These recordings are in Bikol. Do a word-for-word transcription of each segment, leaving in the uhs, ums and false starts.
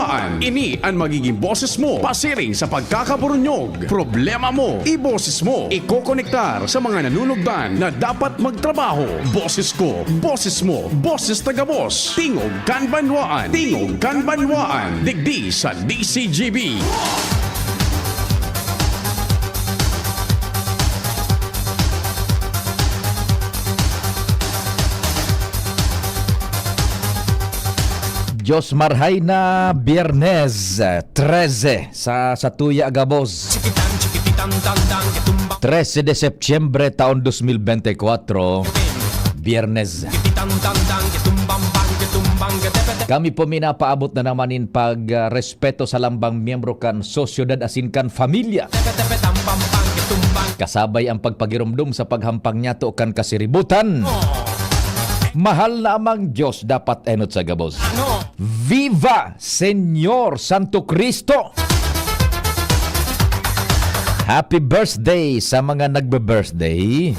Ini an magiging boses mo pasiring sa pagkakaburunyog. Problema mo, iboses mo. Ikokonektar sa mga nanunugdan na dapat magtrabaho. Boses ko, boses mo, boses taga-boss. Tingog kan Banwaan, Tingog kan Banwaan. Digdi sa D C G B. Diyos marhay na Biyernes, trese sa, sa tuya gabos. Trese de Setyembre taon dos mil bente kwatro, Biyernes. Kami po minapaabot na naman in pag, ah, respeto sa lambang miyembro kan sosyedad asin kan familia. Kasabay ang pagpagiromdom sa paghampang niyato kan kasiributan. Mahal na Amang Diyos, dapat enot sa gabos. Viva Señor Santo Cristo! Happy birthday sa mga nagbe-birthday.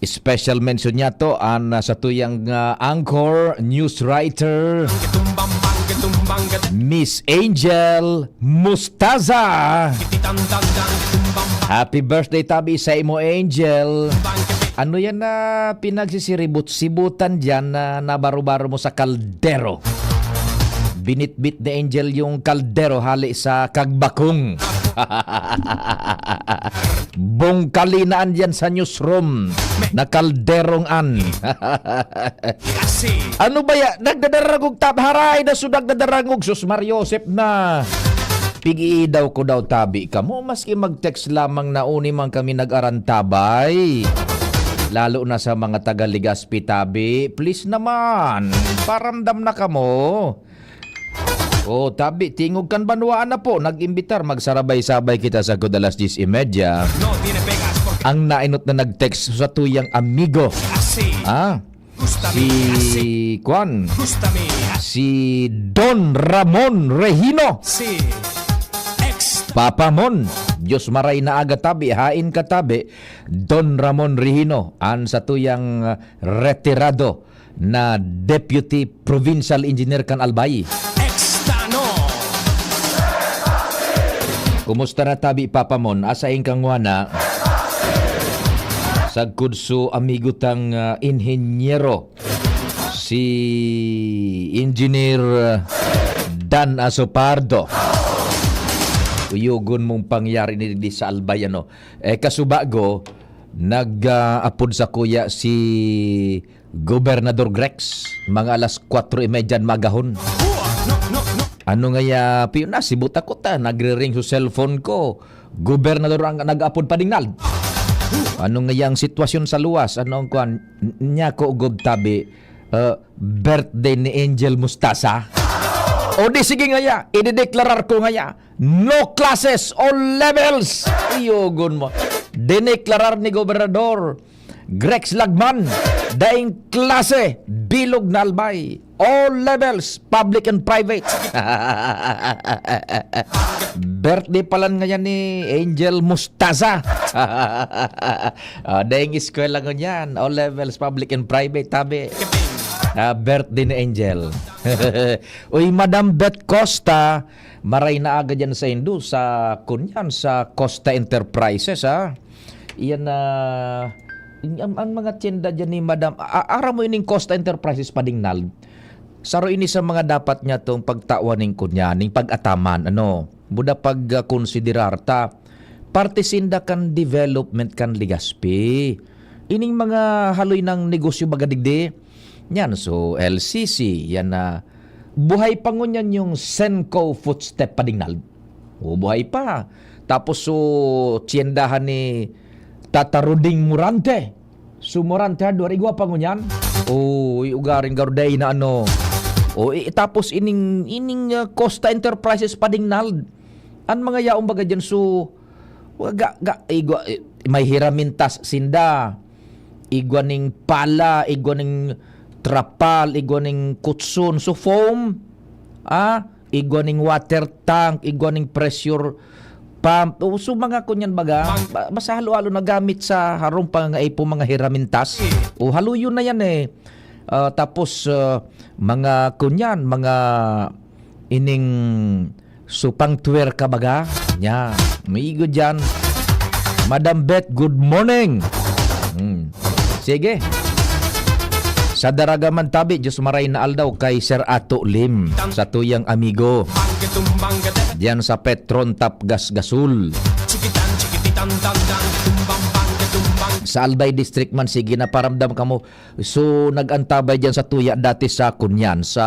Special mention niyato an, ah, satuyang, ah, anchor, news writer, Miss Angel Mustaza. Happy birthday tabi sa imo, Angel. Ano yan na pinagsisiribot-sibutan diyan na nabaro-baro mo sa kaldero? Binitbit ni Angel yung kaldero hali sa kagbakong. Bungkalinaan diyan sa newsroom na kalderong an. Ano ba ya? Nagdadarangog tab-, haray na su nagdadarangog, sus Mariosep na. Pig-iidaw ko daw tabi kamo, maski mag-text lamang na uni man kami nag-arantabay. Lalo na sa mga taga Legazpi tabi, please naman, paramdam na kamo. O, tabi, Tingog kan Banwaan na po, nag-imbitar, magsarabay-sabay kita sagkod alas dyes y media. Ang nainot na nag-text sa tuyang amigo. Ah, si Kwan, si Don Ramon Regino. Papa Mon, Diyos maray na aga tabi, hain ka tabi, Don Ramon Regino, an satuyang, ah, retirado na Deputy Provincial Engineer kan Albay. Kumusta na tabi, Papa Mon? Asa in kangwana? Sagkod su amigo tang, ah, inhenyero, si Engineer, ah, Dan Asopardo. Kuyogon mong pangyari ni digdi sa Albay, ano? Eh, kasubago, nag, ah, apod sakuya si Gobernador Grex, mga alas kwatro y media magahon. Ano ngaya, piyo na, sibot ako ta, nagre-ring su cellphone ko. Gobernador ang nag-apod padingnal. Ano ngaya ang sitwasyon sa luwas? Ano ang kwan? N-, nyako, Gob Tabi, ah, birthday ni Angel Mustasa? O di sige ngaya, idedeklarar ko ngaya, no classes, all levels. Iyogon mo. Dineklarar ni Gobernador Grex Lagman, daing klase, bilog na Albay. All levels, public and private. Birthday palan ngayan ni Angel Mustaza. Ah, daing eskwela ngunyan, all levels, public and private, tabi. Ah, birthday ni Angel. Uy, Madam Beth Costa, maray na aga dyan sa Indo, sa, kunyan, sa Costa Enterprises, ha? Iyan na, ang, ang mga tienda dyan ni Madam, a-, aram mo ining Costa Enterprises, Padingnal? Saro ini sa mga dapat niya tong pagtawan ning kunyan, ning pag-ataman, ano? Buda pag, ah, konsiderar ta, parte sinda kan development kan Legazpi. Ining mga haloy ng negosyo baga digdi, yan, so, L C C, yan na, buhay pa ngunyan yung Senco Footstep, Padingnal. O, buhay pa. Tapos, so, tiyendahan ni Tata Ruding Morante. So, Morante Hardware, igwa pa ngunyan. O, ugaring garuday na ano. O, i-, tapos ining, ining, ah, Costa Enterprises, Padingnal. An mga yaon baga dyan, so, ga, ga, igwa, eh, may hiramintas sinda. Igwa ning pala, igwa ning trapal, igwa ning kutson. So, foam, ah, igwa ning water tank, igwa ning pressure pump. O, so, mga kunyan baga, ba-, basta halo-halo na gamit sa harong pangangaipo, mga hiramintas. O, haluyon na yan eh. Ah, tapos, ah, mga kunyan, mga ining supang twerka baga. Nya, migo diyan. Madam Beth, good morning. Hmm. Sige. Sa Daraga man tabi, Diyos maray na aldaw kay Sir Ato Lim, sa tuyang amigo. Diyan sa Petron Tap Gas Gasul. Sa Albay District man, sige, naparamdam kamo. So, nag-antabay diyan sa tuya dati sa kunyan, sa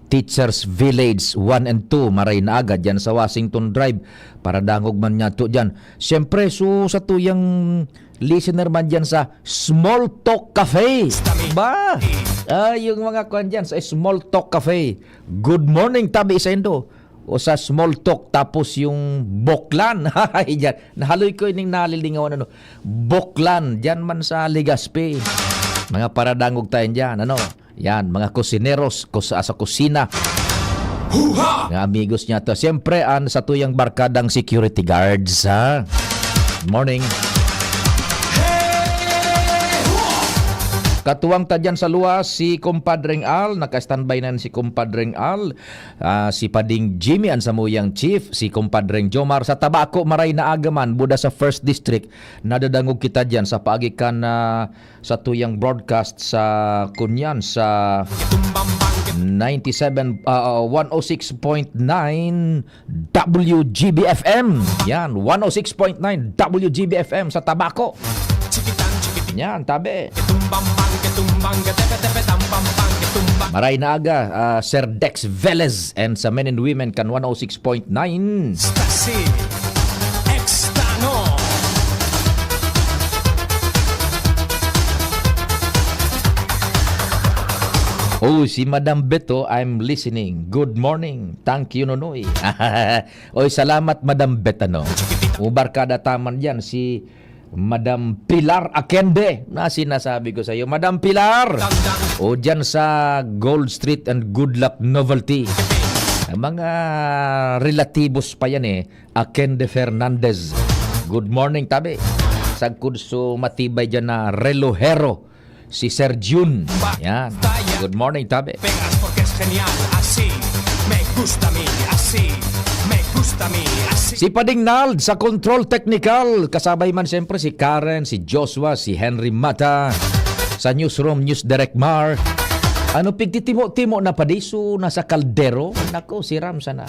Teachers Village one and two, maray na aga, diyan sa Washington Drive. Para dangog man niya to diyan. Siyempre, so, sa tuyang listener man diyan sa Small Talk Cafe. Ba? Ah, yung mga kwan diyan sa Small Talk Cafe. Good morning, tabi sa indo. O sa Small Talk, tapos yung Boklan. Diyan. Nahaloy ko ining nalilingawan, ano. Boklan, diyan man sa Legazpi. Mga paradangog tayo diyan, ano. Yan, mga kusineros, kus-, sa kusina. Mga amigos niya to. Siyempre, an sa tuyang barkadang security guards, ha? Morning. Katuwang ta dyan sa luwas, si Kumpadreng Al. Naka-standby na si Kumpadreng Al. Ah, si Pading Jimmy, an samuyang chief. Si Kumpadreng Jomar. Sa Tabaco, maray na aga man, buda sa First District. Nadadangog kita dyan sa paagi kan, ah, sa tuyang broadcast sa kunyan, sa ninety-seven, ah, one oh six point nine W G B F M. Yan, one oh six point nine W G B F M sa Tabaco. Yan, tabi. Maray na aga, ah, Sir Dex Velez and sa men and women kan one oh six point nine. Stasi. Extano. Oh, si Madam Beto, I'm listening. Good morning. Thank you, Nonoy. Oy, salamat, Madam Betano. Ubarkada taman diyan, si Madam Pilar Akende, na sinasabi ko sa'yo. Madam Pilar! O diyan sa Gold Street and Good Luck Novelty. Ang mga relatibos pa yan eh. Akende Fernandez. Good morning, tabi. Sagkod so matibay dyan na relohero. Si Sir Jun. Yan. Good morning, tabi. Pegas porque es genial, así. Me gusta a mí, así. Me gusta a mí, así. Si Pading Nald sa Control Technical. Kasabay man siyempre si Karen, si Joshua, si Henry Mata. Sa Newsroom, News Direct Mar. Ano, pigtitimo-timo na padiso na sa kaldero? Nako, si Ram sana.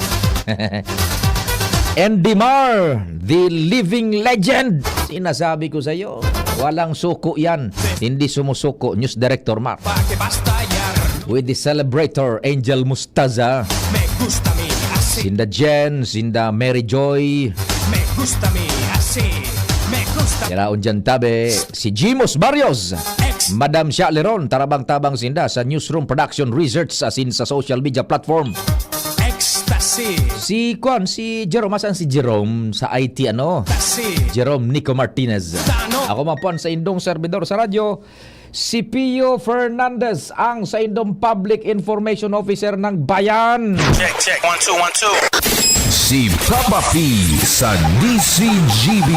Andy Mar, the living legend. Sinasabi ko sa'yo, walang suko yan. Hindi sumusuko. News Director Mark. With the celebrator, Angel Mustaza. Me gusta mi así. Sinda Jen, sinda Mary Joy. Me gusta mi así. Me gusta. Yaraon dyan tabi, si Jimos Barrios. Ex. Madam Sha Leron, tarabang-tabang sinda sa Newsroom Production Research asin sa social media platform. Ecstasy. Si Kwan, si Jerome. Asan si Jerome sa I T, ano? Ecstasy. Jerome Nico Martinez. Tano. Ako man po ang sa indong servidor sa radyo, si Pio Fernandez, ang sa indong Public Information Officer ng Bayan. Check, check. One, two, one, two. Si Papa P sa D C G B.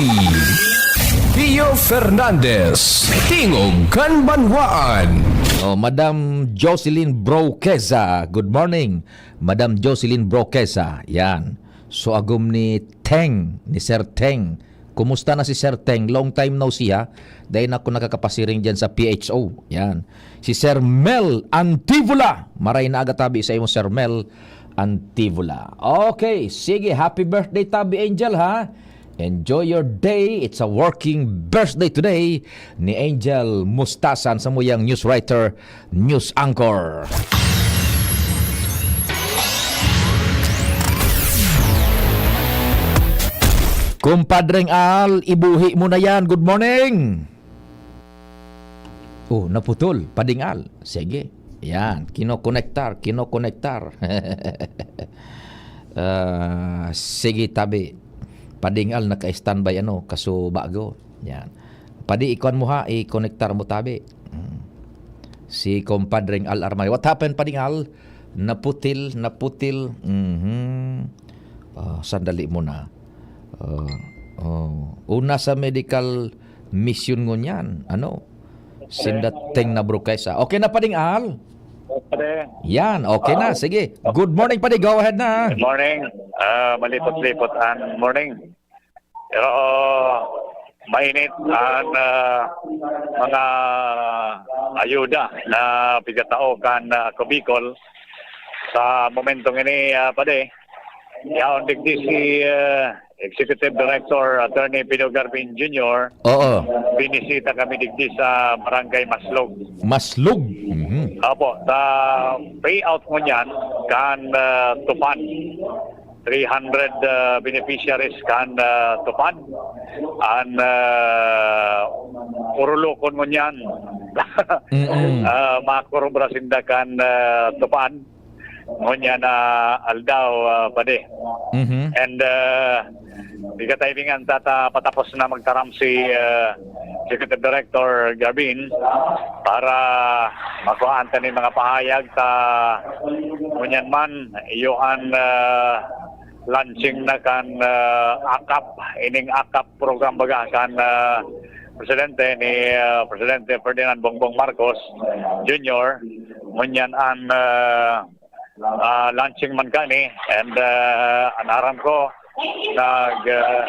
Pio Fernandez, Tingog kan Banwaan. Oh, Madam Jocelyn Broqueza, good morning. Madam Jocelyn Broqueza, yan. So, agom ni Teng, ni Sir Teng. Kumusta na si Sir Teng? Long time no see, ha? Dahil na ako nakakapasiring dyan sa P H O. Yan. Si Sir Mel Antivola. Maray na aga tabi sa imo, Sir Mel Antivola. Okay, sige. Happy birthday, Tabi Angel, ha? Enjoy your day. It's a working birthday today ni Angel Mustasan, samuyang news writer, news anchor. Kumpadreng Al, ibuhi mo na yan. Good morning. Oh, naputol. Pading Al. Sige. Yan. Kinokonektar. Kinokonektar. Ah, sige, tabi. Pading Al, naka-standby, ano, kaso bago. Yan. Padi, ikuan mo ha, i-konektar mo tabi. Mm. Si Compadreng Al Armay. What happened, Pading Al? Naputil, naputil. Mhm. Ah, sandali muna. Ah, oh. Una sa medical mission ngunyan. Ano? Sinda Teng na Broqueza. Okay na, Pading Al? Yan, okay na. Sige. Good morning, padi. Go ahead na. Good morning. Ah, malipot-lipot ang morning. Pero mainit ang, ah, mga ayuda na pigatao kan, ah, Ako Bicol. Sa momentong ini, ah, padi, yaon digdi si, ah, Executive Director Attorney Pido Garbin Junior. Oo. Binisita kami digdi sa Barangay Maslog. Maslog. Mhm. Opo, sa payout ngunyan kan, ah, Tupan. Three hundred, ah, beneficiaries kan, ah, Tupan. An, ah, urulokon ngunyan. Mm-mm. Ah, makurubra sinda kan, ah, Tupan. Ngunyan na aldaw, ah, padi. Mhm. And, ah, di ka tayo bingan, tata-, patapos na magtaram si, ah, Executive Director Garbin para makuhaan ta nin mga pahayag ta ngunyan man, iyo an, ah, launching na kan, ah, akap, ining akap program baga kan, ah, presidente ni, ah, Presidente Ferdinand Bongbong Marcos Junior. Ngunyan an, ah, ah, launching man kani, and, ah, an aram ko, nag, ah,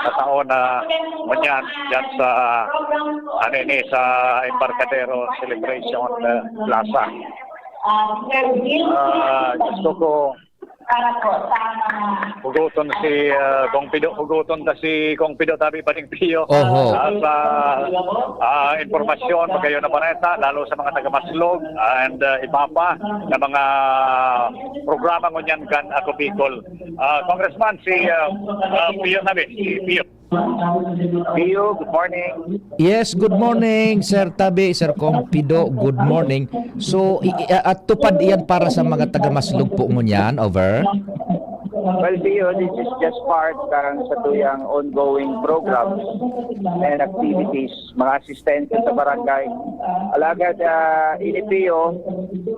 katao na ngunyan dyan sa, ano ini, sa Embarcadero Celebration, ah, Plaza. Ah, gusto ko hugoton si, ah, Kong Pido, hugoton ta si Kong Pido, tabi pa ning Pio. Oho. Ah, sa, ah, impormasyon, magayon na paneta, lalo sa mga taga Maslog and, ah, iba pa na mga programa ngunyan kan Ako Bicol. Ah, Congressman, si, ah, ah, Pio tabi, si Pio. Pio, good morning. Yes, good morning, Sir Tabi, Sir Kong Pido, good morning. So, i- i- at tupad iyan para sa mga taga Maslog po ngunyan, over? Well, Pio, this is just part ng sa tuyang ongoing programs and activities, mga asistente sa barangay. Alagad, ah, ini, Pio,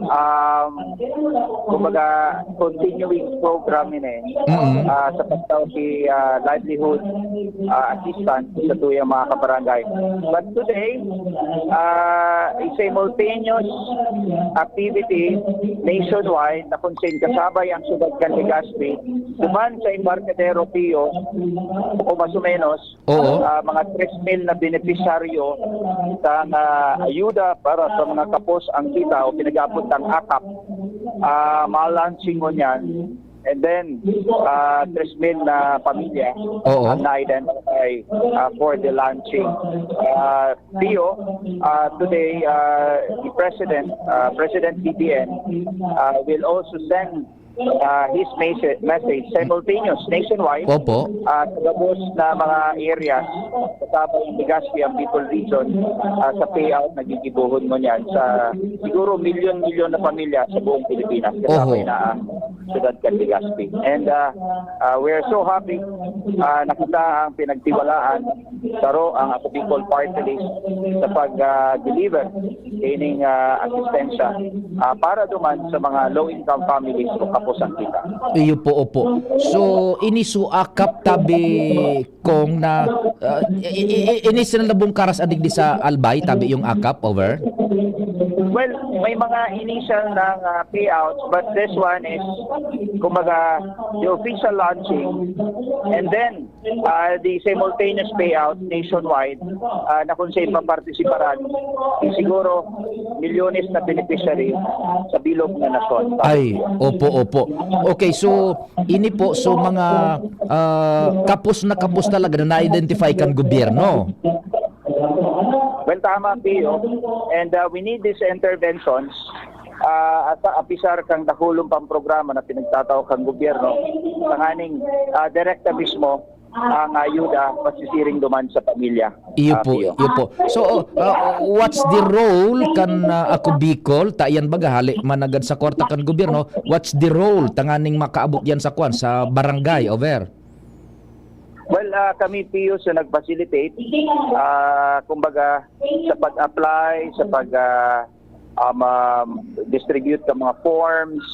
um, kumbaga, continuing program ini. Mm. Ah, sa pagtao si, ah, livelihood, ah, assistance sa tuyang mga kabarangay. But today, ah, a simultaneous activity nationwide na kung saan kasabay ang syudad kan Legazpi, duman sa Embarcadero Pio, o mas o menos, Oo. ah, mga tres mil na benepisyaryo sa, ah, ayuda para sa mga kapos ang kita o pinag-aabot ng akap, ah, ma-launching ngunyan. And then, ah, tres mil na pamilya Oo. ang na-identify, ah, for the launching. Ah, Pio, ah, today, ah, the President, ah, President B B M, ah, will also send, ah, his message, message simultaneous nationwide, Opo. ah, sa gabos na mga areas, kasama ang Legazpi, ang Bicol Region, ah, sa payout na gigibohon ngunyan sa siguro milyon-milyon na pamilya sa buong Pilipinas, kasama Oho. na ang syudad kan Legazpi. And, ah, ah, we are so happy, ah, nakita ang pinagtiwalaan, saro ang Ako Bicol Party List sa pag, ah, deliver ining, ah, asistensya, ah, para duman sa mga low-income families o kapos ang kita. Iyo po, opo. So, ini so akap tabi kong na, ah, i- i- i- ini sila labong karas adigdi sa Albay, tabi yung akap, over? Well, may mga initial na, ah, payouts, but this one is, kumbaga, the official launching, and then, ah, the simultaneous payout nationwide, ah, na kung saan mapartisiparan, siguro, milyones na beneficiary sa bilog na nasyon. Ay, opo, opo. Okay, so, ini po, so mga, ah, kapos na kapos talaga na na-identify kan gobyerno. Well, tama, Pio. And, ah, we need these interventions, ah, at apisar kang dakulong pang programa na pinagtatao kang gobyerno, tanganing, ah, direkta mismo ang ayuda pasisiring duman sa pamilya. Iyo Ah, po, Pio. iyo po. So, uh, what's the role kan, uh, Ako Bicol? Ta iyan baga hali managad sa kwarta kan gobyerno, what's the role tanganing makaabot yan sa kwan, sa barangay, over? Well, ah, kami, Pio, so nag-facilitate, ah, kumbaga, sa pag-apply, sa pag, ah, um, um, distribute ng mga forms,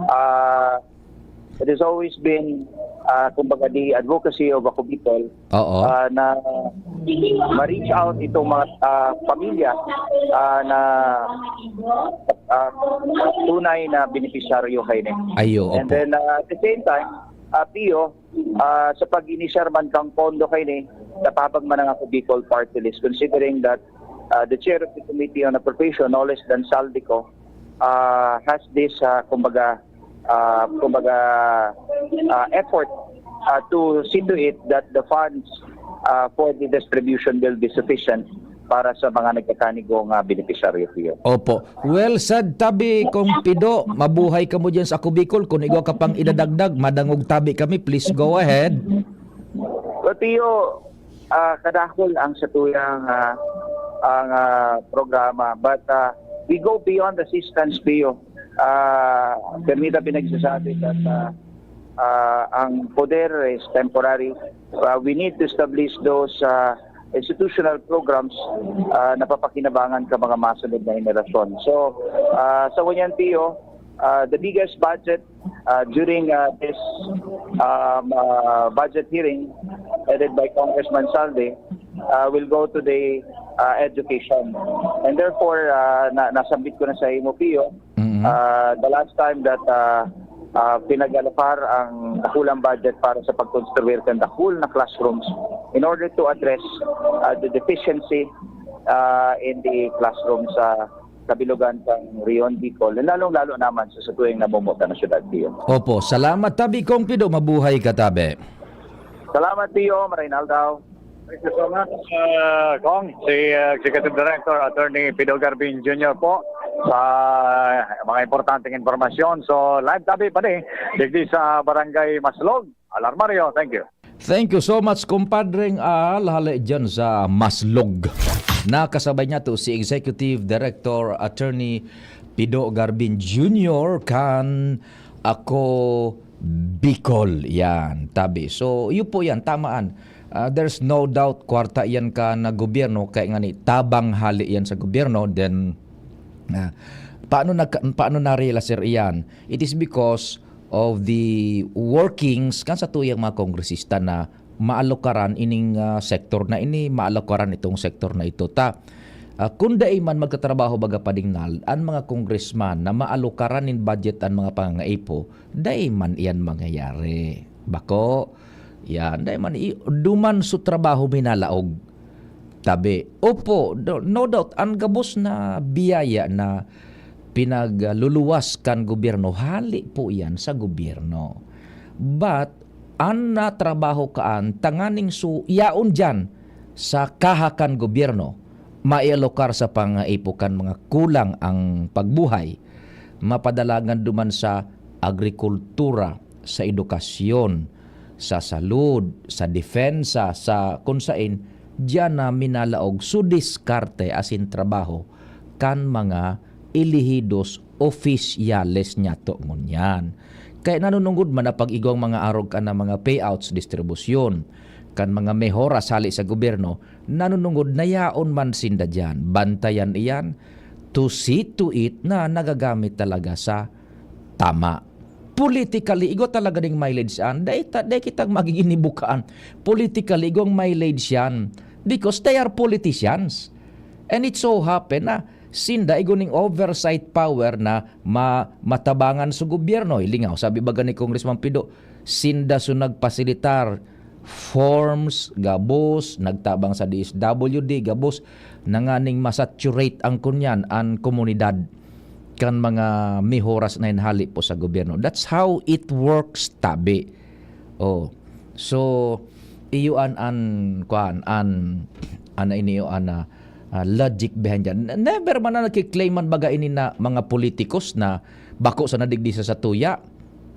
ah, it has always been ah, kumbaga, the advocacy of Ako Bicol, Oo. ah, na ma-reach out itong mga, ah, pamilya, ah, na, ah, tunay na benepisyaryo kaini. Ayo, And opo. then, ah, at the same time, ah, Pio, ah, sa pag-inisyar man kang pondo kaini, natabang man ang Ako Bicol Party List, considering that, ah, the chair of the Committee on Appropriation, no less than Zaldy Co, ah, has this, ah, kumbaga, ah, kumbaga, ah, effort, ah, to see to it that the funds, ah, for the distribution will be sufficient para sa mga nagkakanigong, ah, benepisyaryo, Pio. Opo. Well said, tabi, Kong Pido, mabuhay kamo diyan sa Ako Bicol. Kung igwa ka pang idadagdag, madangog tabi kami. Please go ahead. Well, Pio, ah, kadakol ang satuyang, ah, ang, ah, programa. But, ah, we go beyond assistance, Pio. Ah, permita pinagsasabi that, ah, ah, ang poder is temporary. Ah, we need to establish those, ah, institutional programs, ah, na papakinabangan ka mga masunod na henerasyon. So, ah, sa ngunyan, Pio, ah, the biggest budget, ah, during, ah, this, um, ah, budget hearing headed by Congressman Zaldy, ah, will go to the, ah, education. And therefore, ah, na, nasambit ko na sa imo, Pio, Mm-mm. ah, the last time that, ah, ah, pinag-alokar ang dakulang budget para sa pagkonstruir kan dakul na classrooms in order to address, ah, the deficiency, ah, in the classrooms sa kabilugan kan Rion, Bicol, lalong-lalo naman sa satuyang namumuta na syudad, Pio. Opo, salamat tabi, Kong Pido. Mabuhay ka, tabi. Salamat, Pio. Maray na aldaw. Thank you so much, uh, Kong. Si, uh, Executive Director, Attorney Pido Garbin Junior po, sa mga importanteng impormasyon. So, live tabi pa ni, digdi sa Barangay Maslog. Al Armario, thank you. Thank you so much, kumpadreng Al, hale dyan sa Maslog. Nakasabay niya to si Executive Director Attorney Pido Garbin Junior kan Ako Bicol. Yan, tabi. So, yun po yan, tamaan. Ah, there's no doubt, kwarta yan kan gobyerno, kaya nga ni, tabang hale yan sa gobyerno, then, ah, paano nagka-, paano na-realize, sir, iyan? It is because of the workings kan satuyang mga kongresista na maalokaran ining, ah, sektor na ini, maalokaran itong sektor na ito. Ta, ah, kung dai man magtatrabaho, baga, padingnal, an mga kongresman na maalokaran nin budget an mga pangangaipo, dai man iyan mangyayari. Bako, yan, dai man i-, duman sa trabaho minalaog. Tabi, opo, do-, no doubt, an gabos na biyaya na pinagluluwas kan gobyerno, hali po yan sa gobyerno. But, an natrabaho kaan tanganing su-, yaon diyan sa kaha kan gobyerno, maialokar sa pangaipo kan mga kulang ang pagbuhay, mapadalagan duman sa agrikultura, sa edukasyon, sa salud, sa depensa, sa kun sain, diyan na minalaog su diskarte asin trabaho kan mga elehidos opisyales niyato ngunyan. Kaya nanunungod man na pag-igwang mga arog kan mga payouts, distribusyon kan mga mehoras hali sa gobyerno, nanunungod na yaon man sinda diyan. Bantayan iyan, to see to it na nagagamit talaga sa tama. Politically, igwa talaga ding mileage an. Dai ta-, dai kitang magiging nibukaan. Politically, igwang mileage yan. Because they are politicians. And it so happen na sinda igwa ning oversight power na ma-, matabangan sa gobyerno. Hilingaw, sabi baga ni Congressman Pido, sinda so nagpasilitar forms, gabos, nagtabang sa D S W D, gabos, na nganing masaturate ang kunyan, an komunidad kan mga mihoras na hinhali po sa gobyerno. That's how it works, tabi. Oh. So, iyo an, an, kuan, an, an ini, iyo an, ah, ah, logic behind yan. N-, never man na nagkiklaim man baga ini na mga politikos na bako sa nadigdi sa satuya,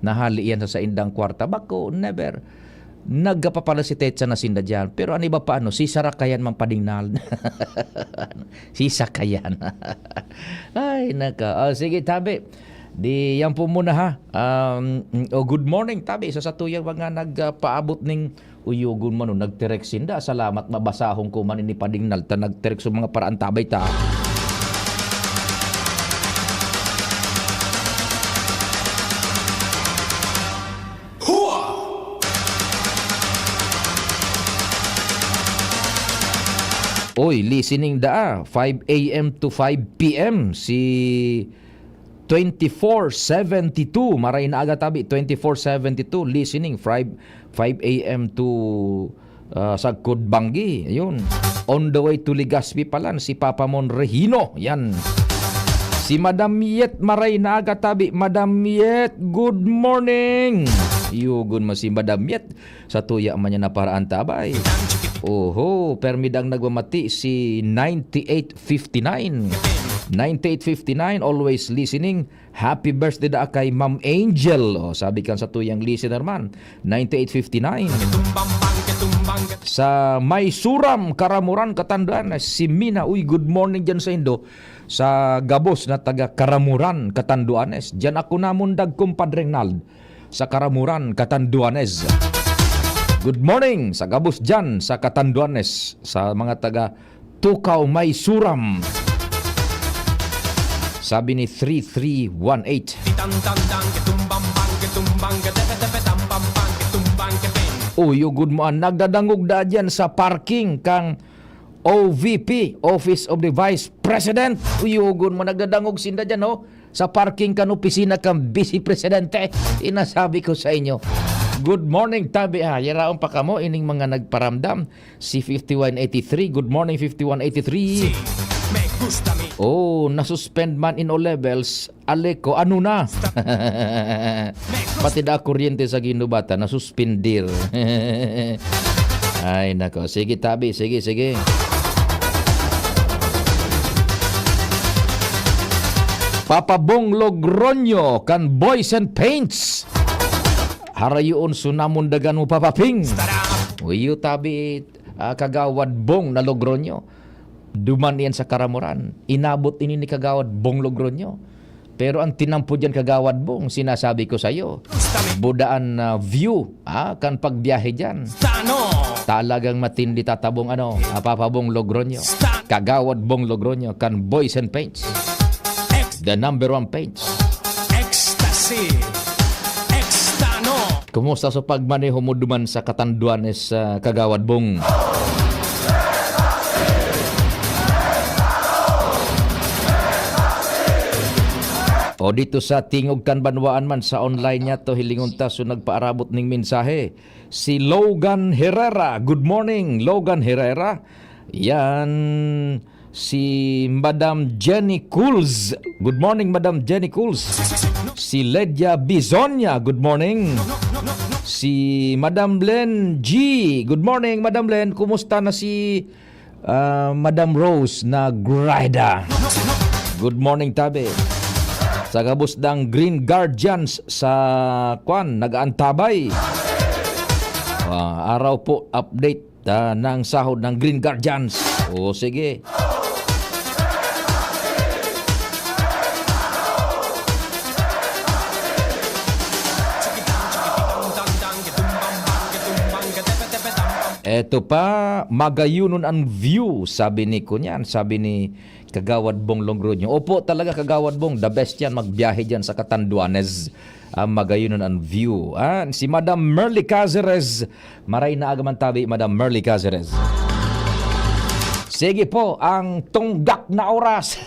nahali iyan sa saindang kwarta. Bako, never. Nagkapaparasitate sana sinda diyan. Pero an iba pa, ano, si Sarakayan man padingnal. Si Sakayan. Ay, naka. Oh, sige, tabi. Di, yan po muna, ha. Um, oh, good morning, tabi. Sa satuyang mga nagpaabot ning uyogon man, oh, nagtirek sinda. Salamat, mabasahon ko man ini padingnal ta nagtirek sa mga paraan, tabi ta. Hua! Oy, listening daa, five a m to five p m, si twenty-four seventy-two, maray na aga tabi, twenty-four seventy-two, listening, five, five a m to, ah, Sagkod Banggi. Ayun. On the way to Legazpi palan, si Papa Mon Regino. Yan. Si Madam Yet, maray na aga tabi. Madam Yet, good morning. Yugon mo si Madam Yet. Sa tuya man niya naparaan tabay. Oho, permi dang nagmamati si ninety-eight fifty-nine. Ninety-eight fifty-nine, always listening. Happy birthday da kay Ma'am Angel. Oh, sabi kan sa tuyang listener man. Ninety-eight fifty-nine. Sa May Suram, Karamuran, Katanduanes, si Mina. Uy, good morning dyan sa Indo. Sa gabos na taga Karamuran, Katanduanes. Dyan ako namundag, Kumpadre Nald. Sa Karamuran, Katanduanes. Good morning sa gabos dyan sa Katanduanes, sa mga taga Tukaw, May Suram. Sabi ni three three one eight. Uyugod mo an nagdadangog da dyan sa parking kang O V P, Office of the Vice President. Uyugon mo, nagdadangog sinda dyan, ho. Sa parking kan opisina kan Vice Presidente, sinasabi ko sa inyo. Good morning, tabi, ha. Yaraon pa kamo, ining mga nagparamdam. Si fifty-one eighty-three. Good morning, fifty-one eighty-three. Oh, nasuspend man in O levels. Aleko, ano na? Pati da kuryente sa Ginubata, nasuspindir. Ay, nako. Sige, tabi. Sige, sige. Papa Bong Logroño kan Boys and Paints. Harayoon so namundagan mo, Papa Ping. Uyo, tabi, ah, Kagawad Bong na Logroño. Duman iyan sa Karamuran. Inabot ini ni Kagawad Bong Logroño. Pero ang tinampo diyan, Kagawad Bong, sinasabi ko sa'yo, budaan na view, ah, kan pagbiyahe diyan. Talagang matindi tatabong, ano, ah, Papa Bong Logroño. Kagawad Bong Logroño, kan Boys and Paints. The number one paints. Ecstasy. Extano. Kumusta sa pagmaneho mo duman sa Katanduanes, ah, Kagawad Bong? O dito sa tingog kan banwaan man, sa online niya to, hilingon ta, so nagpaarabot ning mensahe. Si Logan Herrera. Good morning, Logan Herrera. Yan. Si Madam Jenny Cools. Good morning, Madam Jenny Cools. Si Ledia Bizonia. Good morning. Si Madam Len G. Good morning, Madam Len. Kumusta na si, ah, Madam Rose na Grida? Good morning, tabi. Sa gabos ng Green Guardians sa, kwan, nag-aantabay. Ah, araw po, update, ah, ng sahod ng Green Guardians. O, sige. Eto pa, magayunon ang view, sabi ni kunyan, sabi ni Kagawad Bong Logroño. Opo, talaga, Kagawad Bong, the best yan, magbiyahe dyan sa Catanduanes. Ah, magayunon ang view. Ah, si Madam Merly Caceres, maray na aga man tabi, Madam Merly Caceres. Sige po, ang tunggak na oras.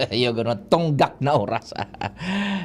Yung ano, tunggak na oras.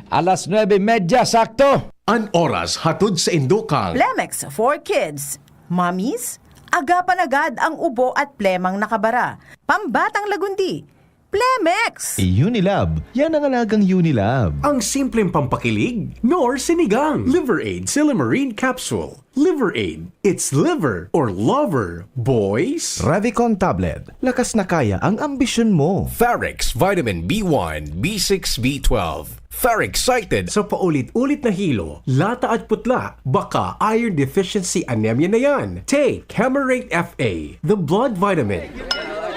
Alas nuebe y media, sakto. An oras hatod sa Indokang. Plemex for Kids. Mommies, agapan agad ang ubo at plemang nakabara. Pambatang lagundi. Plemex! Unilab. Yan ang alagang Unilab. Ang simpleng pampakilig, nor sinigang. Liver Aid Silymarin Capsule. Liver Aid. It's liver or lover, boys. Revicon Tablet. Lakas na kaya ang ambisyon mo. Farex Vitamin B one, B six, B twelve. Very excited. Sa paulit-ulit na hilo, lata at putla, baka iron deficiency anemia na yan. Take Camerate F A, the blood vitamin.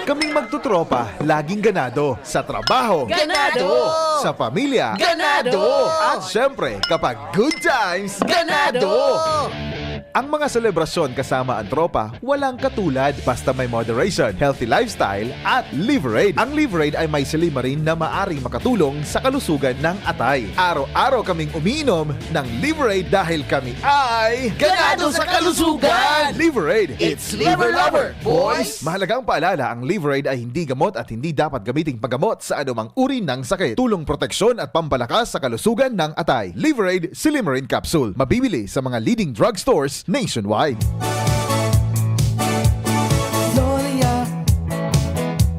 Kaming magtotropa, laging ganado. Sa trabaho. Ganado! Sa pamilya. Ganado! At syempre, kapag good times. Ganado! Ang mga selebrasyon kasama ang tropa, walang katulad basta may moderation, healthy lifestyle, at Liverade. Ang Liverade ay may silymarin na maaring makatulong sa kalusugan ng atay. Araw-araw kaming umiinom ng Liverade dahil kami ay ganado sa kalusugan! Liverade, it's Liver Lover, boys! Mahalagang paalala, ang Liverade ay hindi gamot at hindi dapat gamiting panggamot sa anumang uri ng sakit. Tulong proteksyon at pampalakas sa kalusugan ng atay. Liverade Silymarin Capsule. Mabibili sa mga leading drugstores nationwide. Gloria,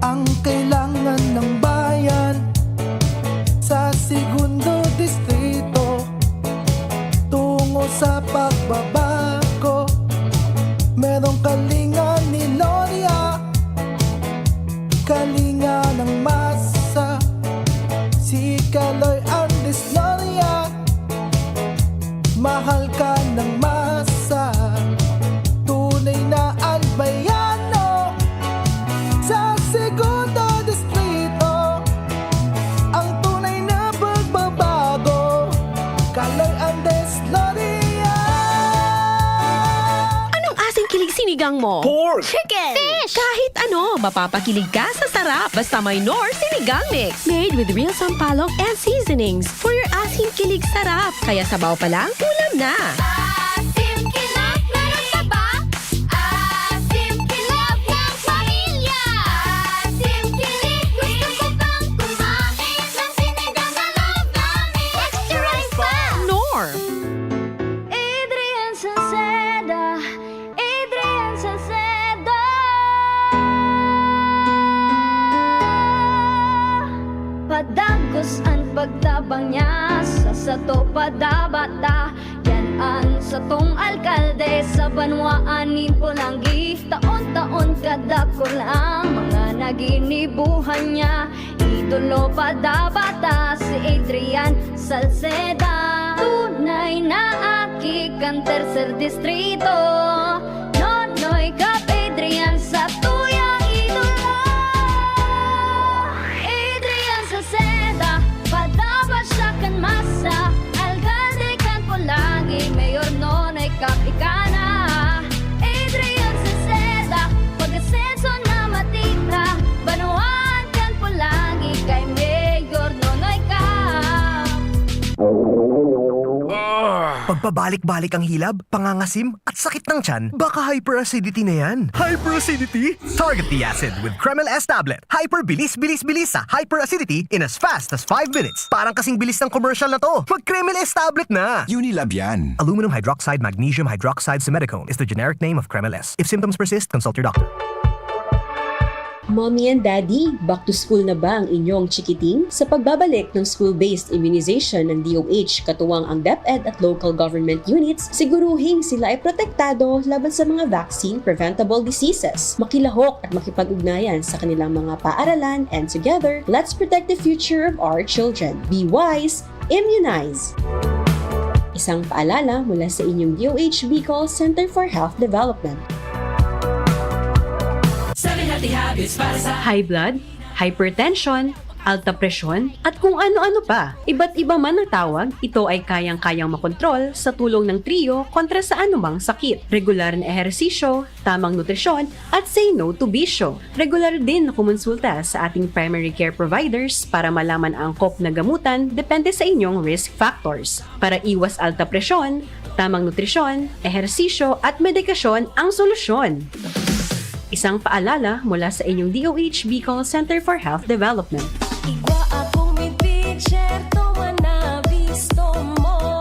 ang kailangan ng bayan sa Segundo Distrito. Tungo sa pagbabago, merong kalinga ni Gloria. Kalinga ng masa, si Kaloy Andes Gloria. Mahal ka ng masa, tunay na albayano. Sa Segundo Distrito, ang tunay na pagbabago. Kaloy Andes Gloria. Anong asing kilig sinigang mo? Pork! Chicken! Fish! Kahit ano, mapapakilig ka sa sarap. Basta may Knorr Sinigang Mix. Made with real sampalok and seasonings. For your asim kilig sarap. Kaya sabaw pa lang, ulam na. Asim kilig, meron ka ba? Asim kilig ng pamilya. Asim kilig, gusto ko pang kumain ng sinigang na love namin. Extra rice pa! Knorr! Adrian Salceda, Adrian Salceda. Padagos an pagtabang niya sa sato, padabata. Yan an satong alkalde sa banwaan nin Polangui. Taon-taon kadakul ang mga naginibuhan niya. Idolo padabata si Adrian Salceda. Tunay na aki kan Tercer Distrito. Nonoy Cap Adrian sa tuyang idolo. Adrian Salceda, padaba siya kan masa. Alkalde kan Polangui, Mayor Nonoy Cap ika na. Adrian Salceda, pag-asenso na matira. Banwaan kan Polangui kay Mayor Nonoy Cap. Pagpabalik-balik ang hilab, pangangasim, at sakit ng tiyan, baka hyperacidity na yan. Hyperacidity? Target the acid with Kremil S tablet. Hyper bilis, bilis, bilis sa hyperacidity in as fast as five minutes. Parang kasing bilis ng commercial na to. Mag Kremil S tablet na! Unilab yan. Aluminum hydroxide, magnesium hydroxide, simethicone is the generic name of Kremil S. If symptoms persist, consult your doctor. Mommy and Daddy, back to school na ba ang inyong chikiting? Sa pagbabalik ng school-based immunization ng D O H, katuwang ang DepEd at local government units, siguruhing sila ay protektado laban sa mga vaccine-preventable diseases. Makilahok at makipag-ugnayan sa kanilang mga paaralan, and together, let's protect the future of our children. Be wise, Immunize! Isang paalala mula sa inyong D O H Bicol Center for Health Development. Seven healthy habits para sa high blood, hypertension, alta presyon, at kung ano-ano pa. Iba't iba man ang tawag, ito ay kayang-kayang makontrol sa tulong ng trio kontra sa anumang sakit. Regular na ehersisyo, tamang nutrisyon, at say no to bisyo. Regular din na kumonsulta sa ating primary care providers para malaman ang angkop na gamutan depende sa inyong risk factors. Para iwas alta presyon, tamang nutrisyon, ehersisyo at medikasyon ang solusyon. Isang paalala mula sa inyong D O H Bicol Center for Health Development. Igwa akong mid-pitcher, tuman na bisto mo.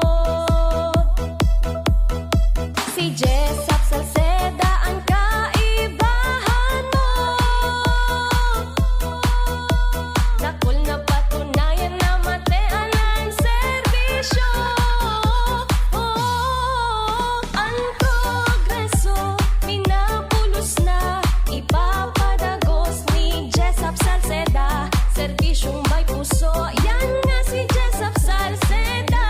Si Jessop Salceda an kaibahan mo. Dakul na patunayan na matean an serbisyo. Oh, an progreso minabulos na. Ipapadagos ni Jessop Salceda, serbisyong may puso. Yan nga si Jessop Salceda.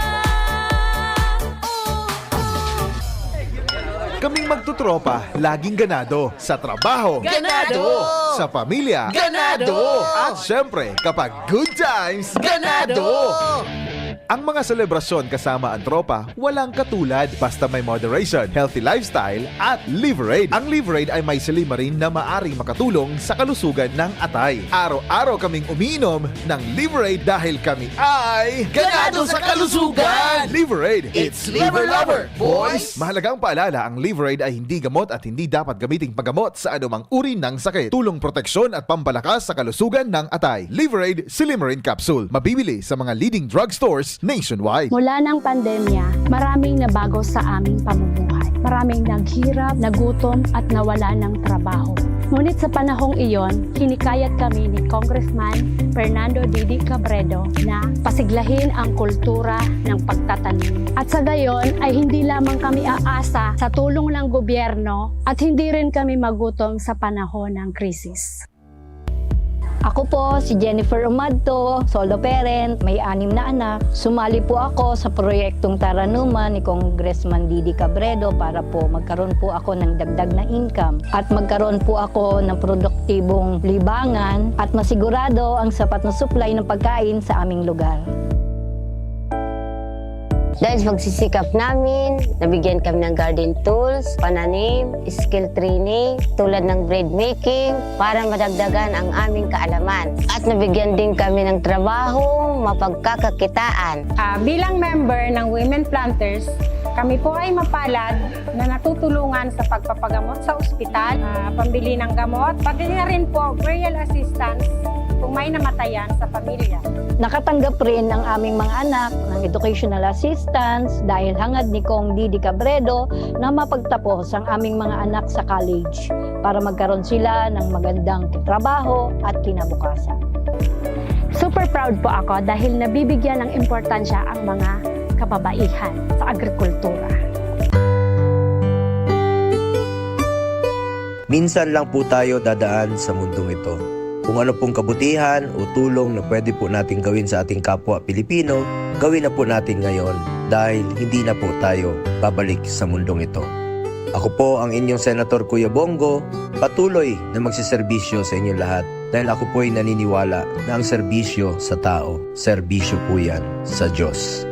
Kaming magtotropa, laging ganado. Sa trabaho, ganado! Sa pamilya, ganado! At syempre, kapag good times, ganado! Ang mga selebrasyon kasama ang tropa, walang katulad, basta may moderation, healthy lifestyle, at Liverade. Ang Liverade ay may silymarin na maaring makatulong sa kalusugan ng atay. Araw-araw kaming umiinom ng Liverade dahil kami ay ganado sa kalusugan! Liverade! It's Liver Lover, boys! Mahalagang paalala, ang Liverade ay hindi gamot at hindi dapat gamiting paggamot sa anumang uri ng sakit. Tulong proteksyon at pampalakas sa kalusugan ng atay. Liverade Silymarin Capsule. Mabibili sa mga leading drugstores nationwide. Mula ng pandemya, maraming nabago sa aming pamumuhay. Maraming naghirap, nagutom, at nawala ng trabaho. Ngunit sa panahong iyon, hinikayat kami ni Congressman Fernando Didi Cabredo na pasiglahin ang kultura ng pagtatanim. At sa gayon ay hindi lamang kami aasa sa tulong ng gobyerno at hindi rin kami magutom sa panahon ng krisis. Ako po si Jennifer Umadto, solo parent, may anim na anak. Sumali po ako sa proyektong Taranuman ni Congressman Didi Cabredo para po magkaroon po ako ng dagdag na income at magkaroon po ako ng produktibong libangan at masigurado ang sapat na supply ng pagkain sa aming lugar. Dahil sa pagsisikap namin, nabigyan kami ng garden tools, pananim, skill training, tulad ng bread making, para madagdagan ang aming kaalaman. At nabigyan din kami ng trabaho, mapagkakakitaan. Ah, bilang member ng Women Planters, kami po ay mapalad na natutulungan sa pagpapagamot sa ospital, ah, pambili ng gamot, pati na rin po burial assistance kung may namatayan sa pamilya. Nakatanggap rin ang aming mga anak ng educational assistance dahil hangad ni Cong Didi Cabredo na mapagtapos ang aming mga anak sa college para magkaroon sila ng magandang trabaho at kinabukasan. Super proud po ako dahil nabibigyan ng importansya ang mga kababaihan sa agrikultura. Minsan lang po tayo dadaan sa mundong ito. Kung ano pong kabutihan o tulong na pwede po nating gawin sa ating kapwa Pilipino, gawin na po natin ngayon dahil hindi na po tayo babalik sa mundong ito. Ako po ang inyong Senator Kuya Bongo, patuloy na magsiserbisyo sa inyong lahat dahil ako po'y naniniwala na ang serbisyo sa tao, serbisyo po yan sa Diyos.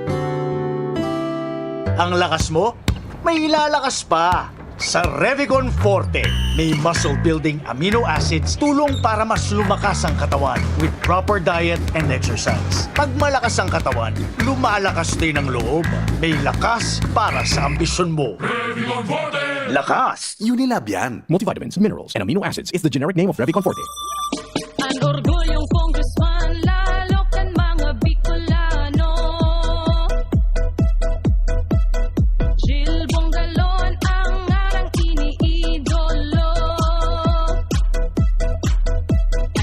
Ang lakas mo, may ilalakas pa! Sa Revicon Forte, may muscle-building amino acids tulong para mas lumakas ang katawan with proper diet and exercise. Pag malakas ang katawan, lumalakas din ang loob. May lakas para sa ambisyon mo. Lakas! Unilab yan! Multivitamins, minerals, and amino acids is the generic name of Revicon Forte. An orgulyong Congressman, lalo kan mga Bicolano. Jill Bongalon ang ngarang iniidolo.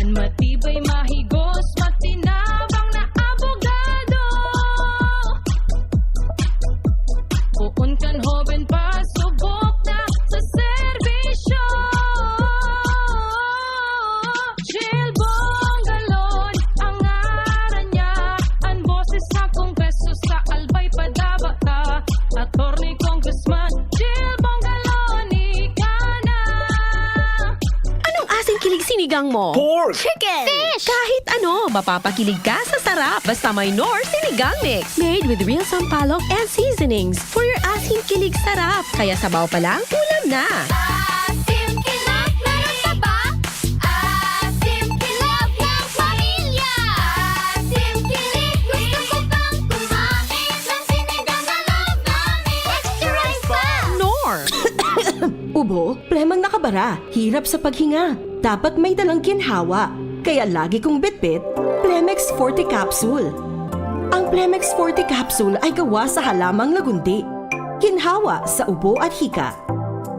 An matibay, mahigos, matinabang na abogado. Poon kan hoben pa, subok na sa serbisyo. Jill Bongalon ang ngaran niya, an boses sa Kongreso sa Albay padaba ta. Attorney Congressman Jill Bongalon, ika na. Anong asing kilig sinigang mo? Pork! Chicken! Fish! Kahit ano, mapapakilig ka sa sarap. Basta may Knorr Sinigang Mix. Made with real sampalok and seasonings. For your asing kilig sarap. Kaya sabaw pa lang, ulam na. Asim Kilog, meron pa ba? Asim Kilog ng pamilya. Asim Kilog, gusto ko pang kumain ng sinigang na love, Mami. Extra rice pa! Knorr! Ubo, plemang nakabara, hirap sa paghinga. Dapat may dalang ginhawa. Kaya lagi kong bitbit, Plemex Forte Capsule. Ang Plemex Forte Capsule ay gawa sa halamang lagundi. Ginhawa sa ubo at hika.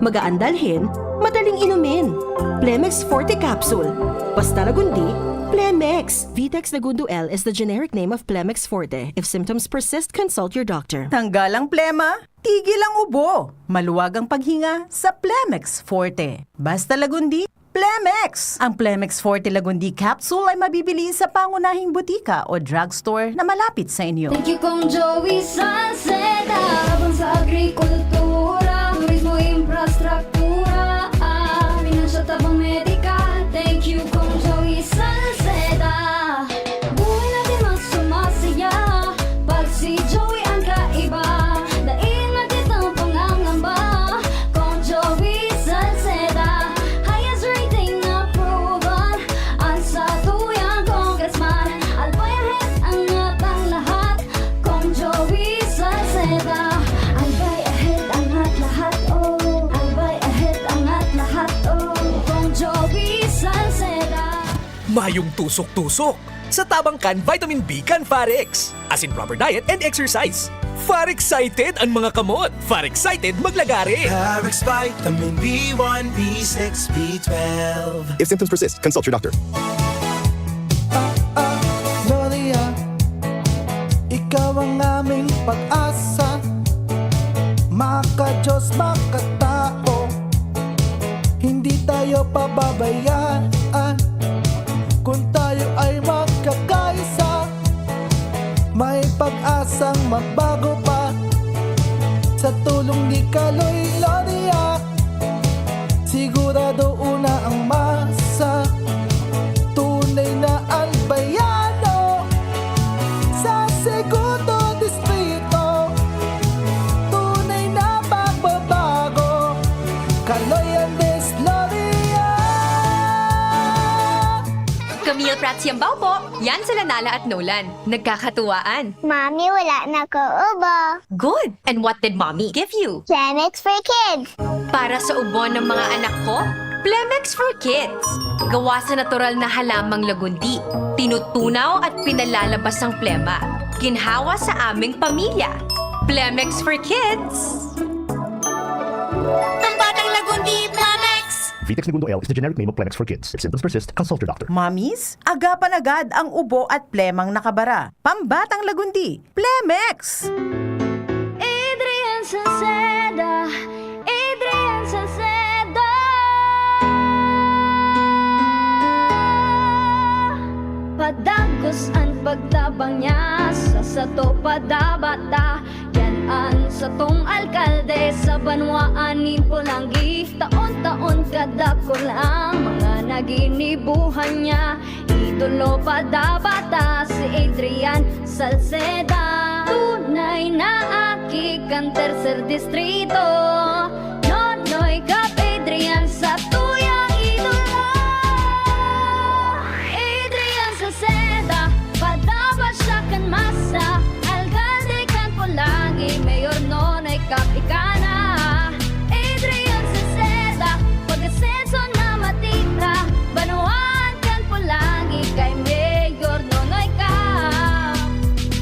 Magaan dalhin, madaling inumin. Plemex Forte Capsule. Basta lagundi, Plemex. Vitex Lagundo L is the generic name of Plemex Forte. If symptoms persist, consult your doctor. Tanggal ang plema, tigil ang ubo, maluwag ang paghinga sa Plemex Forte. Basta Lagundi, Plemex! Ang Plemex Forte Lagundi Capsule ay mabibili sa pangunahing butika o drugstore na malapit sa inyo. Thank you, Kong Joey Salceda. Laban sa agrikultura, turismo, infrastruktura, ah, pinansyal, tabang medikal. Thank you, Kong Joey Salceda. Buhay natin mas sumasaya pag si Ayong tusok-tusok. Sa tabang kan vitamin B kan Farex. As in proper diet and exercise. Far excited an mga kamot. Far excited maglagare. Parex Vitamin B one, B six, B twelve. If symptoms persist, consult your doctor. Ah, ah, Gloria, ikaw ang aming pag-asa. Maka-Diyos, makatao, hindi tayo pababayaan. Kung tayo ay magkakaisa, may pag-asang magbago pa. Sa tulong ni Kaloy Gloria, sigurado una ang masa. Tunay na Albayano sa segundo distrito. Tunay na pagbabago. Kaloy Andes Gloria. Camille Prats Yambao po. Yan sila Nala at Nolan. Nagkakatuwaan. Mami, wala na ko ubo. Good! And what did Mommy give you? Clemex for Kids. Para sa ubo ng mga anak ko, Plemex for Kids. Gawa sa natural na halamang lagundi. Tinutunaw at pinalalabas ang plema. Ginhawa sa aming pamilya. Plemex for Kids. Pambatang lagundi, Plemex! Vitex Negundo L is the generic name of Plemex for Kids. If symptoms persist, consult your doctor. Mommies, agapan agad ang ubo at plemang nakabara. Pambatang lagundi, Plemex! Adrian Salceda, Adrian Salceda. Padagos an pagtabang niya, sa sato padabata. Yan an satong alkalde sa banwaan nin Polangui. Taon-taon kadakul ang mga naginibuhan niya. Idolo padabata si Adrian Salceda. Tunay na aki kan tercer distrito. Nonoy Cap Adrian sa tuyang idolo. Adrian Salceda, padaba siya kan masa. Alkalde kan Polangui, Mayor Nonoy Cap ika na. Adrian Salceda, pag-asenso na matira. Banwaan kan Polangui kay Mayor Nonoy Cap.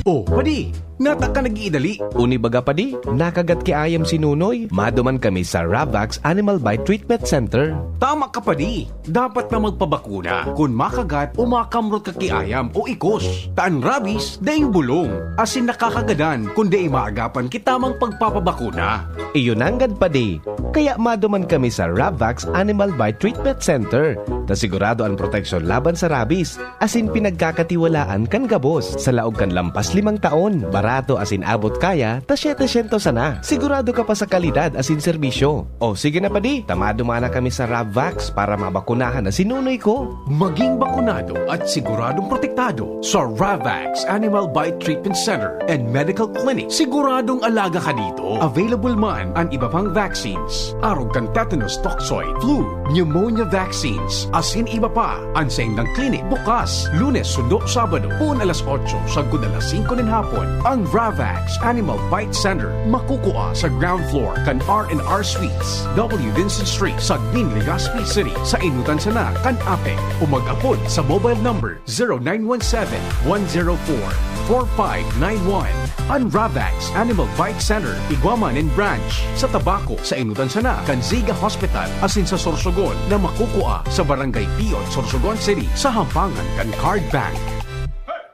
Oh, padi, nata ka nag-iidali. Uni baga, padi, nakagat ki ayam si Nonoy. Maduman kami sa Ravax Animal Bite Treatment Center. Tama ka, padi. Dapat na magpabakuna kun makagat o makamrot ka ki ayam o ikos. Ta an rabies, daing bulong, asin nakakagadan kun dai maagapan ki tamang pagpapabakuna. Iyo nanggad, padi. Kaya maduman kami sa Ravax Animal Bite Treatment Center, ta sigurado an proteksyon laban sa rabies, asin pinagkakatiwalaan kan gabos. Sa laog kan lampas limang taon, barato asin abot kaya, ta setecientos sana. Sigurado ka pa sa kalidad asin serbisyo. O sige na, padi, ta maduman na kami sa Ravax para mabakunahan na si Nonoy ko. Maging bakunado at siguradong protektado sa Ravax Animal Bite Treatment Center and Medical Clinic. Siguradong alaga ka dito. Available man an iba pang vaccines, arog kan tetanus toxoid, flu, pneumonia vaccines, asin iba pa. An saindang klinik bukas Lunes sundo Sabado, poon alas otso sagkod alas singko nin hapon. An Ravax Animal Bite Center makukua sa ground floor kan R and R Suites, W Vincent Street, Sagmin, Legazpi City, sa enotan sana kan APEC, o mag-apod sa mobile number zero nine one seven, one zero four, four five nine one. An Ravax Animal Bite Center, igwa man nin branch sa Tabaco, sa enotan sana kan Ziga Hospital, asin sa Sorsogon na makukua sa Barangay Piot, Sorsogon City, sa hampangan kan Card Bank.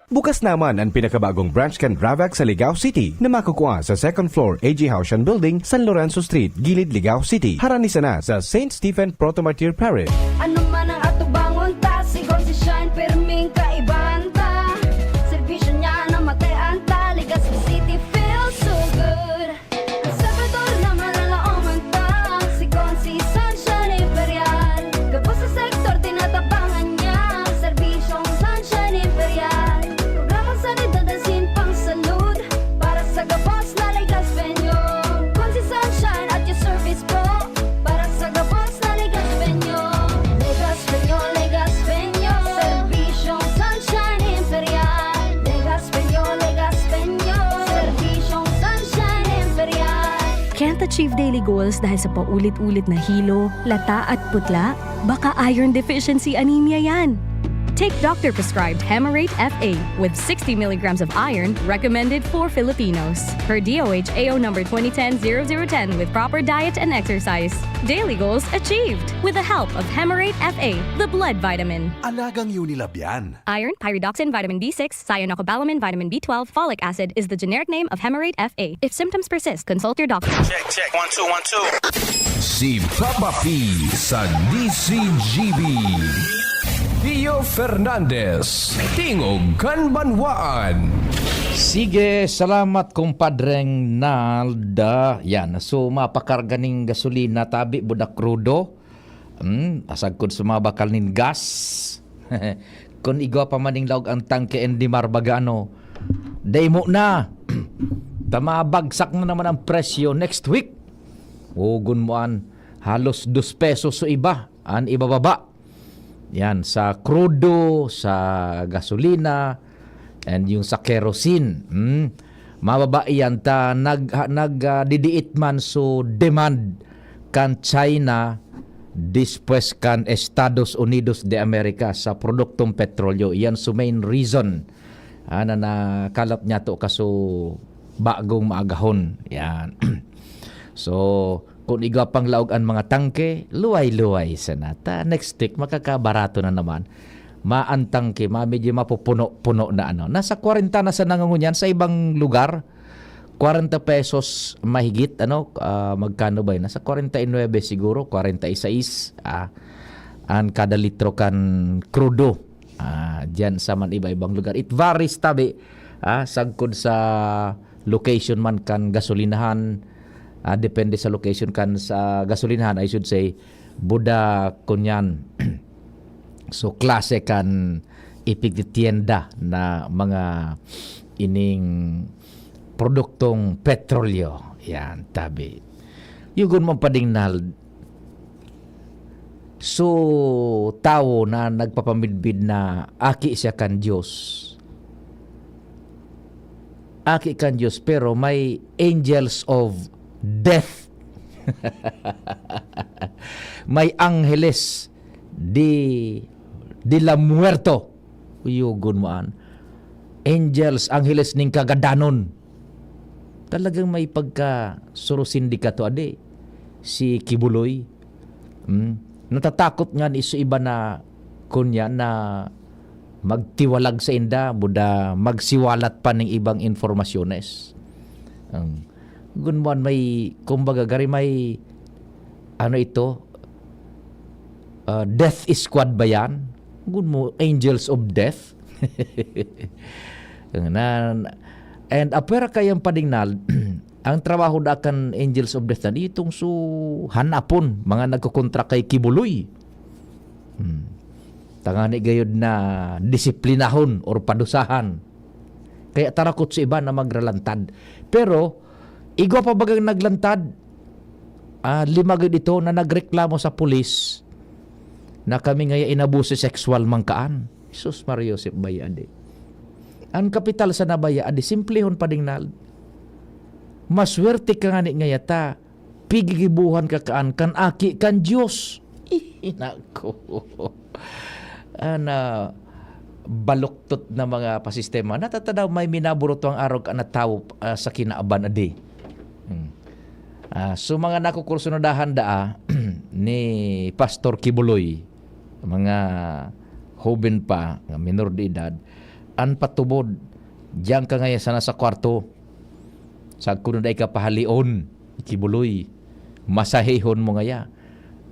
Bukas naman an pinakabagong branch kan Ravax sa Ligao City na makukua sa second floor A G Haushan Building, San Lorenzo Street, Gilid, Ligao City. Harani sana sa Saint Stephen Proto-Martyr Parish. Ano man ang atubangon ta, si Gonzi Shine, pirming kaibahan ta. Serbisyo niya na matian ta, Legazpi City feels so good. Ang Salvador na malalaoman ta, si Gonzi Sunshine Imperial. Gabos sa sektor, tinatabangan niya, serbisyong Sunshine Imperial. Programang sanidad asin pang salud, para sa gabos na Legazpeño. Gonzi Sunshine at your service po, para sa gabos na Legazpeño. Legazpeño, Legazpeño, serbisyong Sunshine Imperial. Legazpeño, Legazpeño, serbisyong Sunshine Imperial. Can't achieve daily goals dahil sa paulit-ulit na hilo, lata at putla? Baka iron deficiency anemia yan. Take doctor-prescribed Hemarate F A with sixty milligrams of iron, recommended for Filipinos. Per D O H A O number twenty ten zero zero ten, with proper diet and exercise. Daily goals achieved with the help of Hemarate F A, the blood vitamin. Alagang Unilab yan. Iron, pyridoxine, vitamin B six, cyanocobalamin, vitamin B twelve, folic acid is the generic name of Hemarate F A. If symptoms persist, consult your doctor. Check, check. One, two, one, two. Si Papa P sa D C G B. Pio Fernandez, Tingog kan Banwaan. Sige, salamat, Kumpadreng Nalda. Yan, so mapakarga ning gasolina, tabi, buda krudo. Hmm, asagkod sa mga bakal nin gas. Kun igwa pa man ning laog ang tangke, Endimar, baga ano, daymo na. Ta mabagsak na naman ang presyo next week. Ugon mo an, halos dos pesos so iba, an ibababa. Yan, sa krudo, sa gasolina, and yung sa kerosene. Hmm. Mababa iyan ta nag, ha- nag, ah, didiit man so demand kan China despues kan Estados Unidos de America sa produktong petrolyo. Iyan so main reason, ah, na nakalap niya to kaso bagong maagahon. Yan. So, kun igwa pang laog an mga tangke, luway-luway sana. Ta next week, makakabarato na naman. Maan tangke, ma medyo mapupuno-puno na ano. Nasa kwarenta na sana ngunyan sa ibang lugar. Kwarenta pesos mahigit, ano, ah, magkano ba yun? Nasa kwarenta y nuebe siguro, kwarenta y seis, ah, an kada litro kan krudo. Ah, diyan sa man iba-ibang lugar. It varies tabi, ah, sagkod sa location man kan gasolinahan, ah, depende sa location kan sa gasolinahan, I should say, buda kunyan. So, klase kan ipigtitienda na mga ining produktong petrolyo. Yan, tabi. Yugon man padingnal, so, tawo na nagpapamidbid na aki siya kan Dios. Aki kan Dios, pero may angels of death. May angeles di, di la muerto. Uyugon mo an. Angels, angeles ning kagadanon. Talagang may pagka-surusindikato adi si Kibuloy. Hmm. Natatakot nga ni sa iba na kunya na magtiwalag sa inda, buda magsiwalat pa ning ibang informasyones. Ang gunmuan may, kumbaga, gari may, ano ito, ah, death squad ba yan? Gun mo, angels of death? Na, and apwera kayang padingnal, ang trabaho da kan angels of death na itong so hanapon, mga nagkukontra kay Kibuloy. Hmm. Tangani gayod na disiplinahon or padusahan. Kaya tarakot sa iba na magralantad. Pero, igwa pa bagang naglantad, ah, lima gid ito na nagreklamo sa pulis na kami ngaya inabuso sexual man kaan. Jesus, Maria Joseph, baya adi. Ang kapital sa nabaya adi, simplehon padingnal. Maswerte ka ngani ngaya ta, pigigibuhan ka kaan kan Aki kan Dios. Nako. Ana, baluktot na mga pasistema. Natatadaw may minaburuto ang arog na tawo, ah, sa kinaaban adi. Hmm. Ah, so mga nakukursunadahan daa ni Pastor Kibuloy, mga hoben pa, nga minor de edad, an patubod, diyan ka ngaya sana sa kwarto. Sagkod na dai ka pahalion, Kibuloy. Masahihon mo ngaya.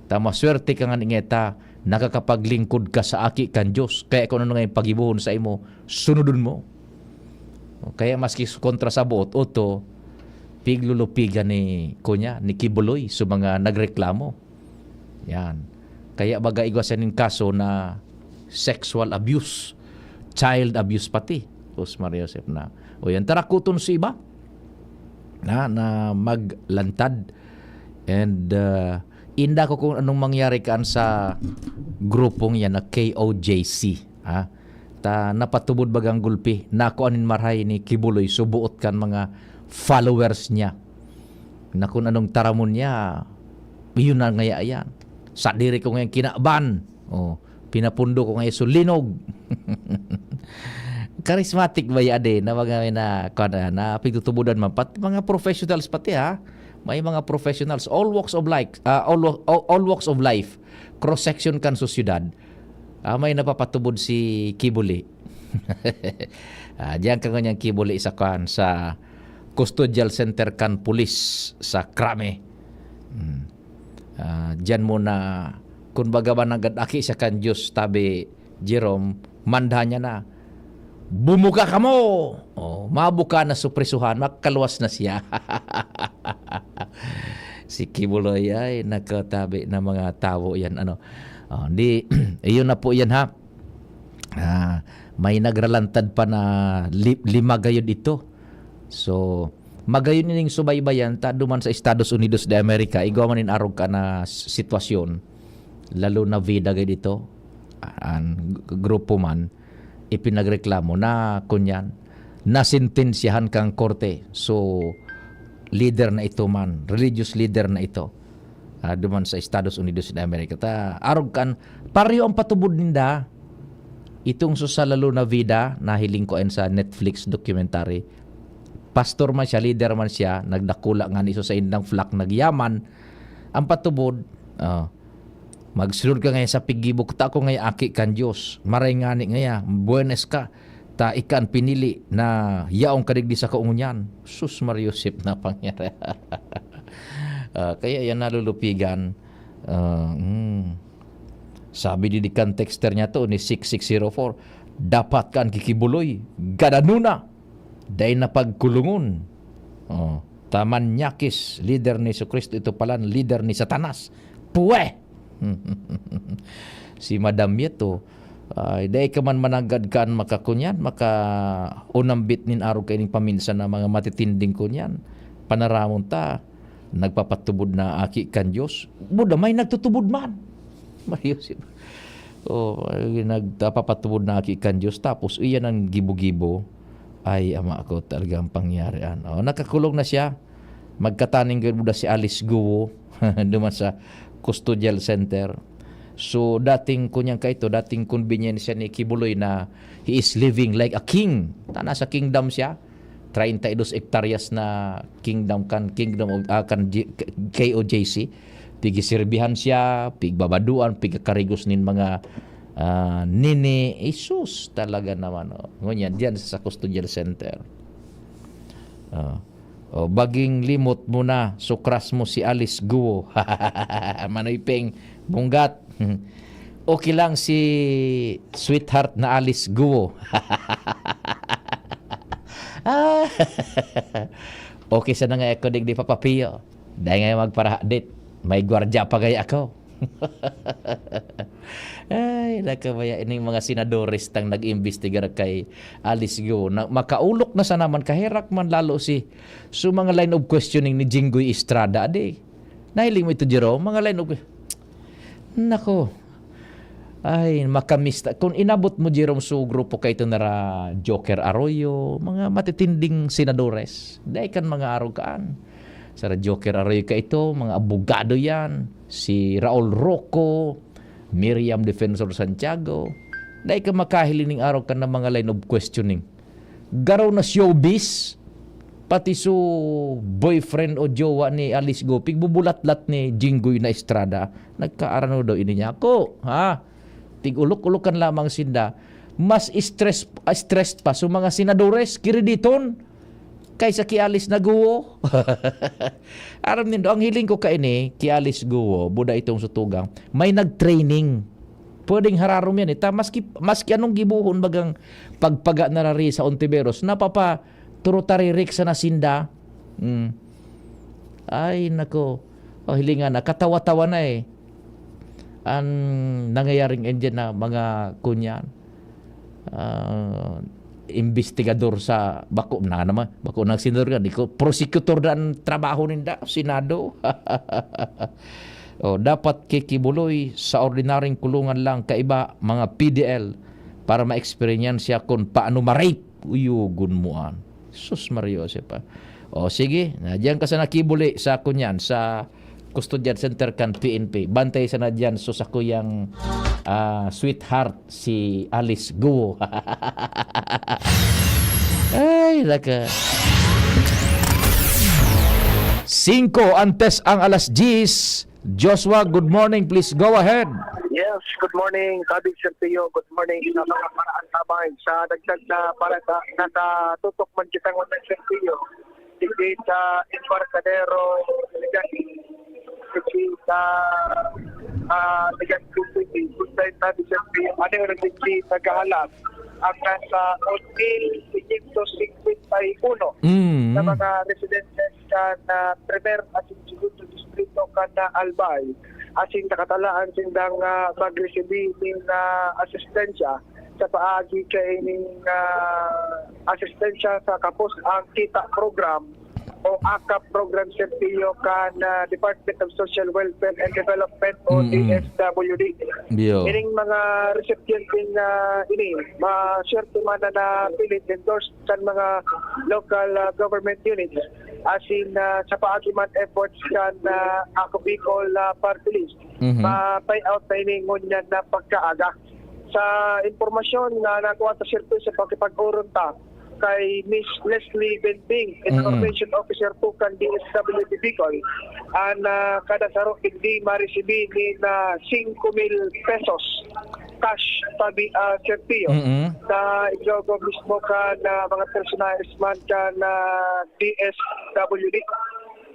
Ta maswerte ka nga ngeta, nakakapaglingkod ka sa Aki kan Dios. Kaya kung ano nga yung pagibuhon sa imo, sunodon mo. Kaya maski kontra sa buot, oto, piglulupigan ni, kunya, ni Kibuloy sa mga nagreklamo. Yan. Kaya baga igwa siya nin kaso na sexual abuse, child abuse pati. Os Maria Joseph na. O yan, tarakuton sa iba na, na maglantad. And uh, inda ko kung anong mangyari kaan sa grupong yan na K O J C. Ha? Ta napatubod bagang gulpi, nakuha nin marahay ni Kibuloy, subuot kan mga followers niya. Na kung anong taramon niya, yun na ngaya yan. Sa diri ko ngayon kinaban. Oh, Pinapundo ko ngayon, so linog. Charismatic ba yan eh, na mga na, kuwan na, na pigtutubudan man. Pati mga professionals pati ha. May mga professionals, all walks of life, ah, all, wa- all, all walks of life, cross-section kan sosyedad. Ah, may napapatubod si Kibuli. Ah, diyan ka ngunyan Kibuli sa kuwan, sa custodial center kan pulis sa Krame. Hmm. Ah, diyan mo na, kung baga ba nanggad aki siya kan Diyos, tabi Jerome, manda niya na, "Bumuka kamo!" Oh, mabuka na su prisuhan, makaluwas na siya. Si Kibuloy ay nakatabi na mga tawo yan. Ano? Oh, di, iyon na po yan ha. Ah, may nagralantad pa na li- lima gayod ito. So, magayon ining subaybayan ta duman sa Estados Unidos de America, igwa man nin arog ka na s- sitwasyon, lalo na vida gayod ito, an g- grupo man, ipinagreklamo na kunyan, nasentensyahan kang korte. So, leader na ito man, religious leader na ito, ah, duman sa Estados Unidos de America. Ta, arog kan, pareho ang patubod ninda. Itong so sa Lalo na Vida, nahiling ko yan sa Netflix documentary. Pastor man siya, leader man siya, nagdakula nga ni so sa indang flock, nagyaman. Ang patubod, ah, magsunod ka ngayon sa piggibo, ta ako ngayon aki kan Diyos. Maray ngani ngaya, buenes ka, ta ika an pinili na yaon ka digdi sa kaungunyan. Sus, Maria Josep na pangyari. Ah, kaya yan nalulupigan. Ah, mm. Sabi di, di kan texter niya to, ni six six zero four, "Dapat kan kikibuloy, gadano na. Dai na pagkulungon." Oh, ta manyakis, lider ni Jesu-Cristo, ito palan, lider ni Satanas. Puwe! Si Madam Yeto, ay, dai ka man mananggad kan makakunyan, makaunambit nin arog kaining paminsan na mga matitinding kunyan. Panaramon ta, nagpapatubod na aki kan Diyos. Buda, may nagtutubod man. Mario Josep. Oh, ay, nagpapatubod na aki kan Diyos. Tapos, iyan ang gibo-gibo. Ay, ama ko, talagang pangyarian. Oh, nakakulong na siya. Magkataning gud buda si Alice Guo duman sa custodial center. So, dating kunyang kaito, dating konbinyensya ni Kibuloy na he is living like a king. Ta nasa kingdom siya. Treinta y dos hektaryas na kingdom kan, kingdom of, ah, kan G-, K O J C. Pigisirbihan siya, pigbabaduan, pigkakarigos nin mga, ah, nini. Jesus, talaga naman, oh. Ngunyan, diyan sa custodial center. Ah. Oh, baging limot mo na, sukras mo si Alice Guo. Manoy Peng, bunggat. Okay lang si sweetheart na Alice Guo. Ah, okay sana nga ako digdi papapiyo. Dahil nga magparahadit, may gwardya pa gaya ako. Ay, nakabaya ining mga senadores tang nag-imbestigar kay Alice Guo. Na, makaulok na sana man, kaherak man lalo si, so mga line of questioning ni Jinggoy Estrada, adi. Nahiling mo ito, Jerome? Mga line of, nako. Ay, makamista. Kung inabot mo, Jerome, so grupo kaito na ra Joker Arroyo, mga matitinding senadores. Dai kan mga arogaan. Sa ra Joker Arroyo kaito, mga abogado yan. Si Raul Roco, Miriam Defensor Santiago. Dai ka makahiling ning arog kan na mga line of questioning. Garo na showbiz, pati so boyfriend o jowa ni Alice Guo, pigbubulatlat ni Jinggoy na Estrada. Nagkaarano daw ini niya ako, ha? Tig-ulok-ulokan lamang sinda. Mas stress, stressed pa so mga senadores, kirediton, kaysa ki Alice Guo. Aram nindo, ang hiling ko kaini, ki Alice Guo, buda itong sutugang, may nag-training. Pwedeng hararom yan eh. Ta, maski, maski anong gibohon bagang pagpaga na rari sa Ontiveros, napapa-, turutaririk sa nasinda. Mm. Ay, nako. Oh, hilingan na. Katawa-tawa na eh. Ang nangyayaring engine na mga kunyan. Ah, imbestigador sa, bako na naman, bako nang senador ka, di ko, prosecutor na ang trabaho ninda, Senado. Oh, dapat kikibuloy sa ordinaryong kulungan lang, kaiba mga P D L para ma-experience siya kung paano ma-rape. Uyugon mo an. Sus Maria Josep, ah. O sige, na diyan ka sa nakibuli sa kunyan, sa custodial center kan P N P. Bantay sana diyan, so sa kuyang ah, sweetheart si Alice Guo. Ay, naka. Singko antes ang alas diyes. Joshua, good morning. Please go ahead. Yes, good morning, Kabig Sergio. Good morning sa mga paraan tabay. Sa dagdag na balita, nakatutok man kita ngunyan, Sergio. Digdi sa Embarcadero, Legazpi. Digdi sa, ah, Legazpi City. Kung saan tabi, Sergio, ano yung digdi naghahalas? Ang nasa one mil quinientos cincuenta y uno Mm. na mga residentes kan, ah, primer asin segundo distrito kan, ah, Albay, asin nakatalaan sindang, ah, magresibi nin, ah, asistensya sa paagi kaining, ah, asistensya sa Kapos ang Kita Program o akap Program, Sergio, kan, ah, Department of Social Welfare and Development o Mm-mm. D S W D. Biyo. Ining mga recipients nin, ah, ini, maswerte man na napilit, endorsed kan mga local, ah, government units, asin, ah, sa paagi man efforts kan, ah, Ako Bicol, ah, Party List, Mhm. ma-pay out na ini ngunyan na pagkaaga. Sa impormasyon na nakuha ta, Sir Chris, sa pakikipag-oron ta kay Miss Leslie Bending, Mm-mm. Information Officer two kan D S W D Bicol, an, ah, kada saro digdi maresibi nin, ah, singko mil pesos cash, sabi, ah, Sir Pio, Mm-mm. na igogo mismo kan, ah, mga personahes man kan, ah, D S W D.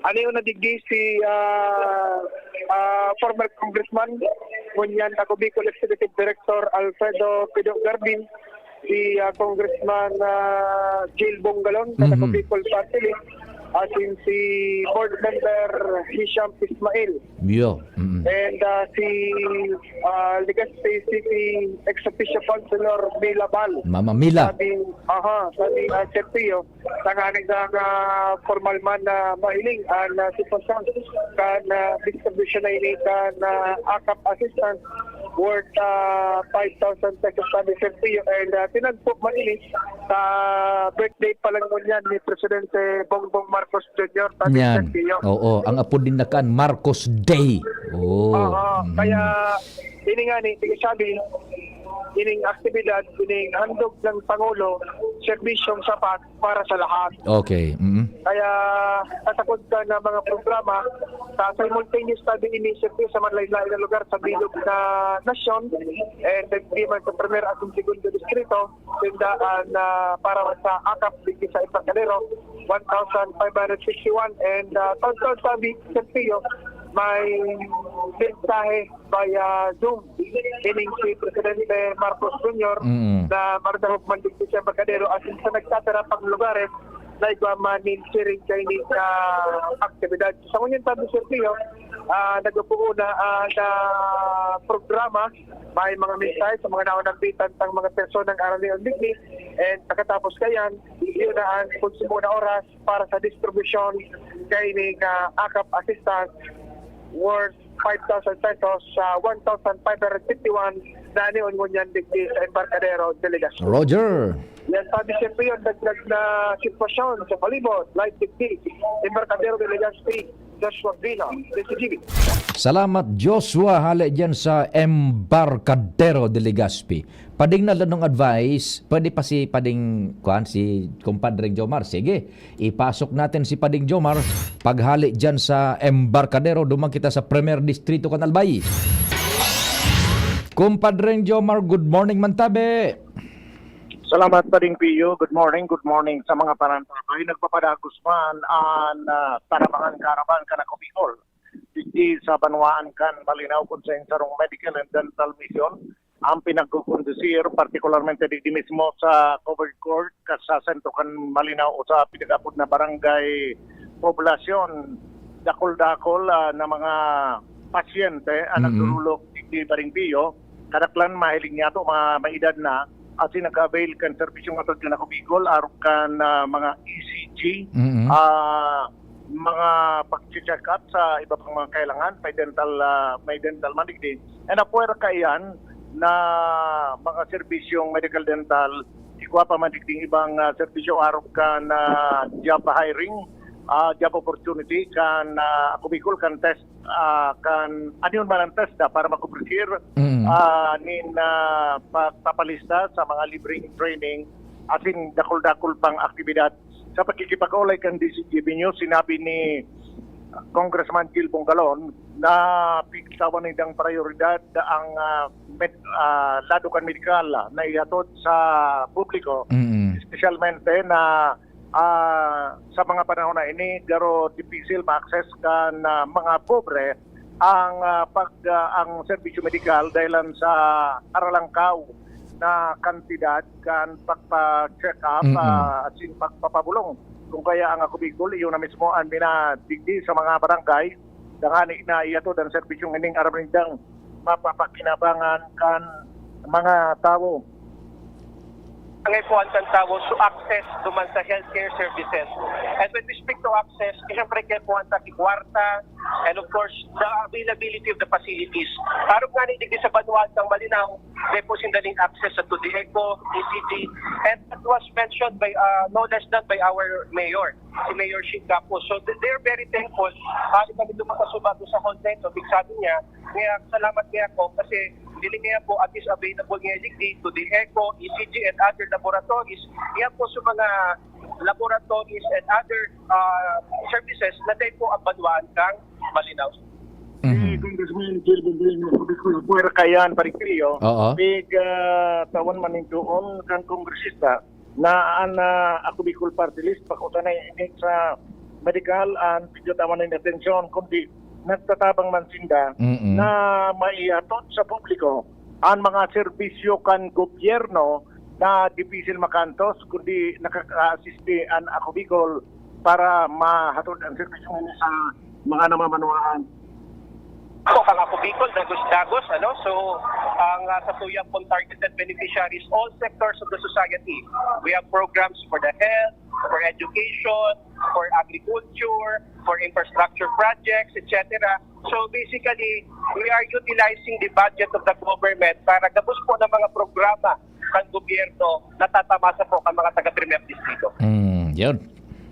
Ano yung nadigdi si, ah, ah, former Congressman, ngunyan Ako Bicol Executive Director Alfredo Pido Garbin, si, ah, Congressman, ah, Jill Bongalon, sa Ako Mhm. Bicol Party List, asin si Board Member Hisham Ismail. Yo. Mm. And, ah, si, ah, Legazpi City Ex Officio Councilor Mila Bal. Mama Mila. Sabi, aha, sabi, ah, Sir Pio, tanganing na nga formal man na mahiling an, ah, sitwasyon kan, ah, distribution na ini kan, ah, akap assistance worth, ah, five thousand pesos, sabi, Sir Pio. And, ah, tinagpo man ini sa birthday pa lang ngunyan ni Presidente Bongbong Marcos Junior, sabi, Yan. Sir Pio. Oo, ang apo din na kan Marcos Day. Oo. Oo, Mhm. kaya ini nga ni, sige, sabi, ining aktibidad, ining handog ng Pangulo, serbisyong sapat para sa lahat. Okay. Mm. Kaya, sa sakod ka na mga programa, sa simultaneous study initiative sa manlain-lain na lugar sa bilog na nasyon, and nagdi man sa primer at segundo distrito, tindaan na para sa akap digdi sa Embarcadero, one thousand five hundred sixty-one, and, ah, taon-taon sabi, Sir Pio, may mensahe via Zoom ining si Presidente Marcos Junior Mm. na maradahog man digdi sa Embarcadero asin sa nagtatara pang lugares na igwa man nin siring kaini ka aktibidad. Sa ngunyan tabi, Sir Pio, ah, nagpupuon na, ah, na programa, may mga mensahe sa mga naunang bitan tang mga personang aranion digdi, and pagkatapos kayan, yun na ang konsumo na oras para sa distribusyon kaini nga akap assistance worth five thousand pesos sa one thousand five hundred fifty-one na anion ngunyan digdi sa Embarcadero de Legazpi. Roger. Yan, sabi, siyempre, yun, dagdag na sitwasyon sa palibot, live digdi, Embarcadero de Legazpi, Joshua Villa, D C G B. Salamat, Joshua, hale dyan sa Embarcadero de Legazpi. Pading na lanong advice, pwede pa si Pading, kuan, si Compadre Jomar. Sige, ipasok natin si Pading Jomar. Paghali dyan sa Embarcadero, duman kita sa Primer Distrito kan Albay. Compadre Jomar, good morning man tabi. Salamat, Pading Pio. Good morning, good morning sa mga panantabay. Nagpapadagos man an, ah, Tarabangan Caravan kan Ako Bicol. Digdi sa banwaan kan Malinao, kun saen sarong medical and dental mission ang pinagkukondusir, partikularmente digdi mismo sa covered court, ka sa sentro kan Malinao o sa pinag-apod na barangay poblasyon. Dakul-dakul, ah, na mga pasyente ang Mm. nagdurulog digdi, Pading Pio. Kadaklan, mahiling niyato, mga may edad na, asin nag-avail kan serbisyong hatod kan Ako Bicol, arog kan, ah, mga E C G, Mm. ah, mga pag-check up sa iba pang mga kailangan, may dental, ah, may dental man digdi. And apwera kaiyan na mga serbisyong medical dental, igwa pa man digding ibang, ah, serbisyo arog kan, ah, job hiring, ah, job opportunity kan, ah, Ako Bicol, kan test ah, kan ano yun, malantas na para makubrir, Mm. ah, nin, ah, pagpapalista sa mga libreng training asin dakul-dakul pang aktibidad. Sa pakikipag-olay kan D C G B News, sinabi ni Congressman Gil Bongalon na pigtawan nindang prayoridad ang, ah, med-, ah, lado kan medikal na ihatod sa publiko, Mm. espesyalmente na, ah, sa mga panahon na ini, garo dipisil ma-access kan, ah, mga pobre ang, ah, pag, ah, ang serbisyo medikal dahilan sa aralangkaw na kantidad kan pagpa-check up, Mm. ah, asin pagpapabulong. Kung kaya ang Ako Bicol, iyo na mismo ang minadigdi sa mga barangay, dangani na ihatod ang serbisyong ining aram nindang mapapakinabangan kan mga tawo. Ang kaipuhan kan tawo, so access duman sa healthcare services. And when we speak to access, siyempre kaipuhan ta ki kwarta, and of course, the availability of the facilities. Arog ngani digdi sa banwaan kan Malinao, may po sinda ning access sa to the echo, E C G, and that was mentioned by, uh, no less than by our mayor, si Mayor Shing Capus. So th-, they're very thankful. Ah, iba nito makasubago sa hall na ito, big sabi niya, kaya salamat kaya ako kasi hindi niya po at least available niya digdi to the echo, E C G, and other laboratories. Yan po sa mga laboratories and other, ah, services na dahil po ang banwaan kang Malinao. Si Mhm. Congressman Gil Bongalon, sabi ko, puwera kayan, Parikilyo, Oo. pig, ah, tawan man nin doon kang kongresista na an, ah, Ako Bicol Party List, bako sanay ini sa medikal an pigtatawan nin atensyon, kundi nagtatabang man sinda Mm-mm. na maihatod sa publiko an mga serbisyo kan gobyerno na dipisil makantos, kundi nakaka-asiste an Ako Bicol para mahatod ang serbisyo sa mga namamanwaan. Ako, kang Ako Bicol, dagos-dagos, ano? So, ang, ah, sa tuyang pong targeted beneficiaries, all sectors of the society. We have programs for the health, for education, for agriculture, for infrastructure projects, et cetera. So, basically, we are utilizing the budget of the government para gabos po ng mga programa kan gobyerno natatamasa po kan mga taga-Primer Distrito. Mm, yun.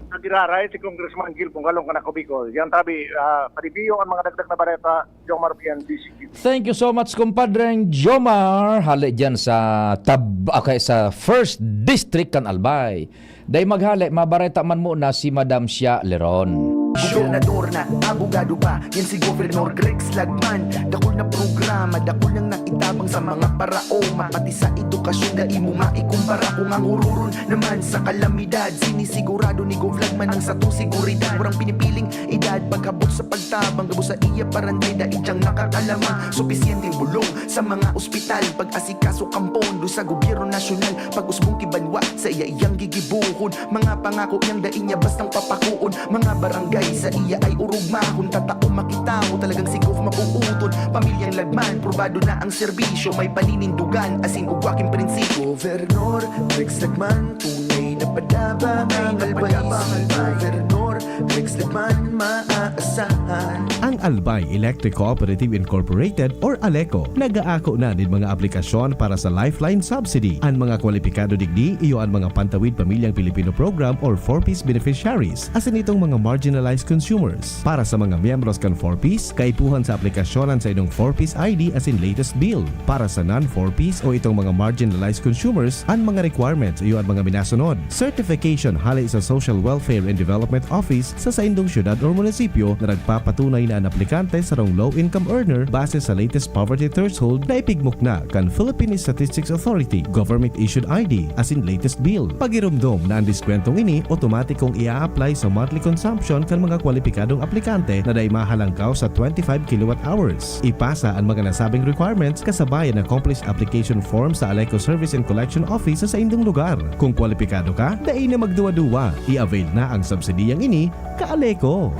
Nagiraray si Congressman Gil Bongalon kan Ako Bicol. Yan tabi, ah, padibiyo ang mga dagdag na bareta, Jomar Pian, D C T V. Thank you so much, kumpadreng Jomar. Hali dyan sa Tab-, okay, sa First District kan Albay. Dai maghale, mabareta man muna si Madam Shia Leron. Gobernador na, abogado pa, yan si Governor Greg Slagman. Dakul na programa, dakul niyang naitabang sa mga paraoma, pati sa edukasyon, dai mo maikumpara. Kung ang hururon naman sa kalamidad, sinisigurado ni Gov Lagman ang satong seguridad. Warang pinipiling edad, pag-abot sa pagtabang, gabos sa iya paranday, dai diyang makakalamang supisyenteng bulong sa mga ospital, pag-asikaso kan pondo sa gobyerno nasyonal, pag-usbong ki banwa sa iya iyang gigibohon, mga pangako niyang dai niya bastang papakoon, mga barangay sa iya ay orog mahon, tatao makitawo talagang si Gov mapuuton. Pamilyang Lagman, probado na ang serbisyo, may paninindugan, asin ugwa king prinsipyo. Gobernador Rex Lagman, tunay na padaba ang Albay. Si Gobernador Rex Lagman, maaasahan. Ang Albay Electric Cooperative Incorporated or ALECO nag-aako na nin mga aplikasyon para sa Lifeline Subsidy. An mga kwalipikado digdi iyo an mga Pantawid Pamilyang Pilipino Program or four Ps beneficiaries, asin itong mga marginalized consumers. Para sa mga miyembros kan four Ps, kaipuhan sa aplikasyon an saindong four Ps I D asin latest bill. Para sa non-four Ps o itong mga marginalized consumers, an mga requirements iyo an mga minasunod. Certification hale sa Social Welfare and Development Office sa saindong syudad or munisipyo na nagpapatunay na an aplikante sarong low-income earner base sa latest poverty threshold na ipigmukna kan Philippine Statistics Authority, government-issued I D, asin latest bill. Pagiromdom na an diskwentong ini otomatikong ia-apply sa monthly consumption kan mga kwalipikadong aplikante na dai mahalangkaw sa twenty-five kilowatt hours. Ipasa an mga nasabing requirements kasabay an accomplished application form sa ALECO Service and Collection Office sa saindong lugar. Kung kwalipikado ka, dai na magduwa-duwa. I-avail na ang subsidiyang ini, ka-ALECO.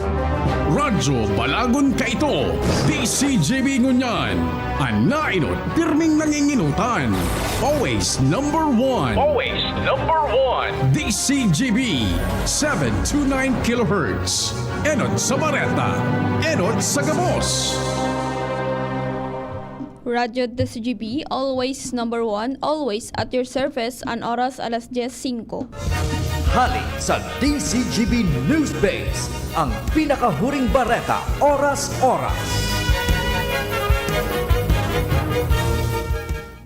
Radyo Balagon kaito, D C G B ngunyan. An nainot, pirming nanginginutan. Always number one. Always number one. D C G B, seven two nine kilohertz. Enot sa bareta, enot sa gabos. Radyo D C G B, always number one, always at your service, an oras alas dyes singko. Hali sa D Z G B Newsbase, ang pinakahuring bareta, oras-oras.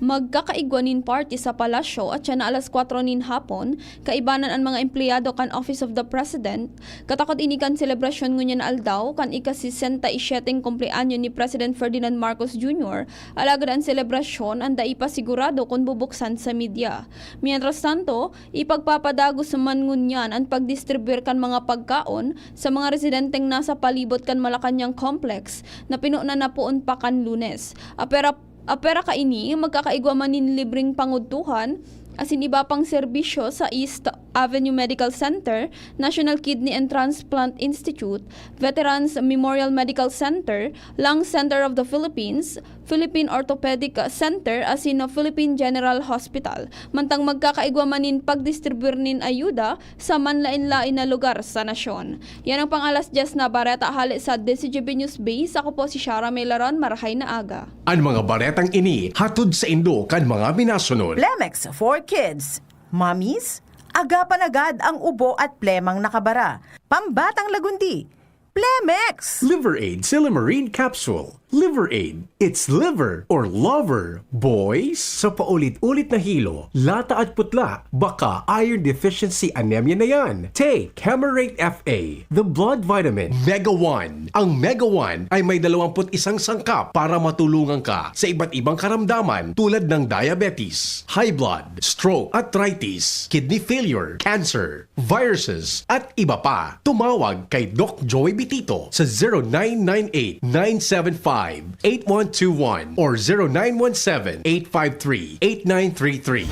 Magkakaigwa nin party sa palasyo at siya na alas kwatro nin hapon, kaibanan an mga empleyado kan Office of the President. Katakod ini kan selebrasyon ngunyan na aldaw, kan ika-sesenta y siyete kumpleanyo ni President Ferdinand Marcos Junior, alagad an selebrasyon an dai pa sigurado kun bubuksan sa media. Mientras tanto, ipagpapadagos man ngunyan an pagdistribuyar kan mga pagkaon sa mga residenteng nasa palibot kan Malacañang Complex na pinunan na poon pa kan Lunes. Apera, apera kaini, magkakaigwa man nin libreng pangudtuhan asin iba pang serbisyo sa East Avenue Medical Center, National Kidney and Transplant Institute, Veterans Memorial Medical Center, Lung Center of the Philippines, Philippine Orthopedic Center asin Philippine General Hospital, mantang magkakaigwa man nin pagdistribuyar nin ayuda sa manlaen-laen na lugar sa nasyon. Yan ang pang-alas dyes na bareta hale sa D Z G B News Base. Ako po si Shara Melaron. Marahay na aga. An mga baretang ini hatod saindo kan mga minasunod. Plemex for Kids. Mommies, agapan agad ang ubo at plemang nakabara. Pambatang lagundi, Plemex! Liver Aid Silymarin Capsule. Liver Aid. It's liver or lover, boys! Sa paulit-ulit na hilo, lata at putla, baka iron deficiency anemia na yan. Take Camerate F A, the blood vitamin. Mega One. Ang Mega One ay may dalawampu't isang sangkap para matulungan ka sa iba't ibang karamdaman tulad ng diabetes, high blood, stroke, arthritis, kidney failure, cancer, viruses, at iba pa. Tumawag kay Doc Joey Bitito sa zero nine nine eight, nine seven five, eight one two one or zero nine one seven, eight five three, eight nine three three.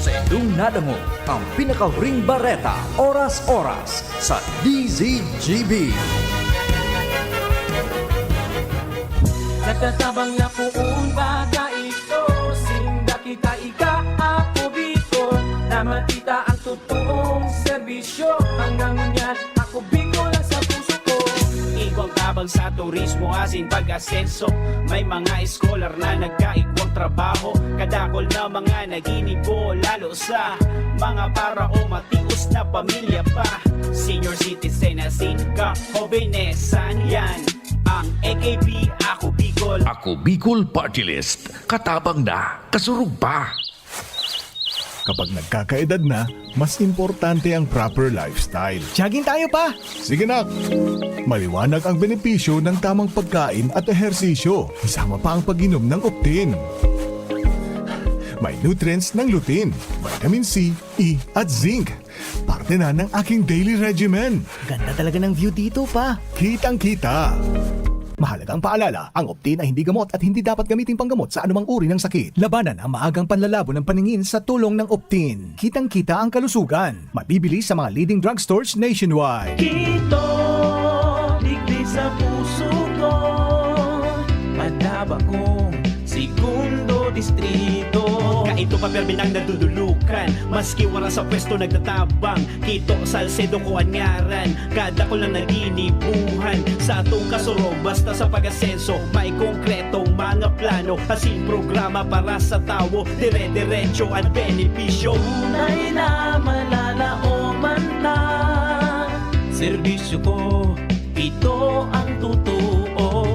Sa indong nadangog ang pinakahuring bareta, oras-oras, sa D Z G B. Nagtatabang na poon baga ito, sinda kita ika, ako Bicol, na matita ang totoong serbisyo. Hanggang ngunyan, ako Bicol lang sa puso ko. Igwang tabang sa turismo asin pag-asenso. May mga eskolar na nagkaigwang trabaho. Kadakol na mga naginibo, lalo sa mga para o matios na pamilya pa. Senior citizen asin kahobenesan, yan ang A K P, Ako Bicol. Ako Bicol Party List. Katabang na, kasurog pa. Kapag nagkakaedad na, mas importante ang proper lifestyle. Jogging tayo, pa! Sige, nak! Maliwanag ang benepisyo ng tamang pagkain at ehersisyo, kasama pa ang pag-inom ng Optin. May nutrients ng lutein, vitamin C, E, at zinc. Parte na ng aking daily regimen. Ganda talaga ng view dito, pa. Kitang-kita. Mahalagang paalala, ang Optin ay hindi gamot at hindi dapat gamiting panggamot sa anumang uri ng sakit. Labanan ang maagang panlalabo ng paningin sa tulong ng Optin. Kitang-kita ang kalusugan. Mabibili sa mga leading drugstores nationwide. Kito, digdi sa puso ko, madaba kong segundo distrito. Kaito pa, permi nang nadudulukan, maski wala sa pwesto nagtatabang. Kito, Salcedo ko an ngaran, kadakol na naginibuhan. Sa atong kasurog, basta sa pag-asenso, may konkretong mga plano, asin programa para sa tawo, dire-diretso an benepisyo. Tunay na malalaoman na, serbisyo ko, ito ang totoo.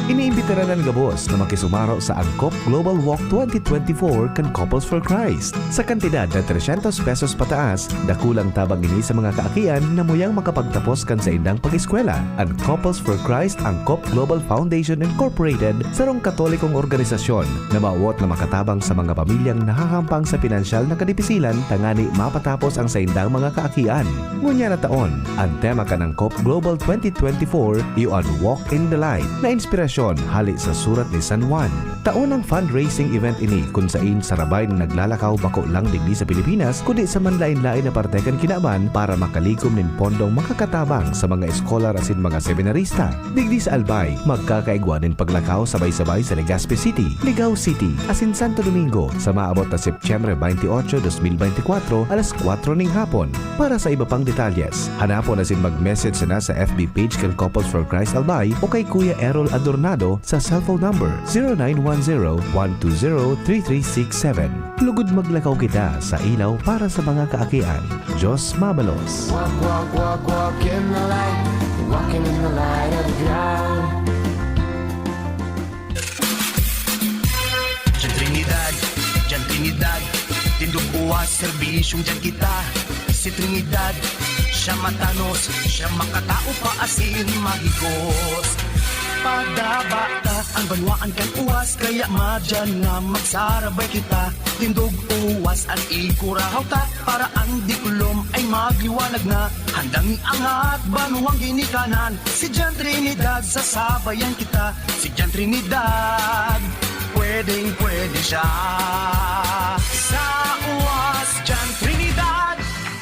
Iniimbitaran an gabos na makisumaro sa Angkop Global Walk twenty twenty-four kan Couples for Christ. Sa kantidad na tresyentos pesos pataas, dakulang tabang ini sa mga kaakian na muyang makapagtapos kan saindang pag-eskwela. An Couples for Christ Angkop Global Foundation Incorporated, sarong Katolikong organisasyon na mawot na makatabang sa mga pamilyang nahahampang sa pinansyal na kadipisilan tangani mapatapos ang saindang mga kaakian. Ngunyan na taon, an tema kan Angkop Global twenty twenty-four iyo an Walk in the Light, na inspirasyon hale sa surat ni San Juan. Taon ang fundraising event ini kun sain sarabay na naglalakaw bako lang digdi sa Pilipinas, kundi sa manlaen-laen na parte kan kinaban para makalikom nin pondong makakatabang sa mga eskolar asin mga seminarista. Digdi sa Albay, magkakaigwa nin paglakaw sabay-sabay sa Legazpi City, Ligao City, asin Santo Domingo sa maabot na Setyembre twenty-eight, dos mil beintikwatro, alas kwatro ning hapon. Para sa iba pang detalyes, hanapon asin mag-message sana sa F B page kan Couples for Christ Albay o kay Kuya Errol Adornado. do sa cellphone number zero nine one zero, one two zero, three three six seven. Lugod maglakaw kita sa ilaw para sa mga kaakian. Diyos mabalos. Walk, walk, walk, walk in the light. Walking in the light of God. Diyan Trinidad, diyan Trinidad, tindog uwas, serbisyong diyan kita. Si Trinidad, siya matanos, siya makatao pa asin mahigos. Padaba ta an banwaan kan uwas, kaya madyan na magsarabay kita. Tindog uwas an ikurahaw ta, para an diklom ay magliwanag na. Handang iangat banwang ginikanan, si Jan Trinidad, sasabayan kita. Si Jan Trinidad, pwedeng pwede siya. Sa uwas, Jan Trinidad.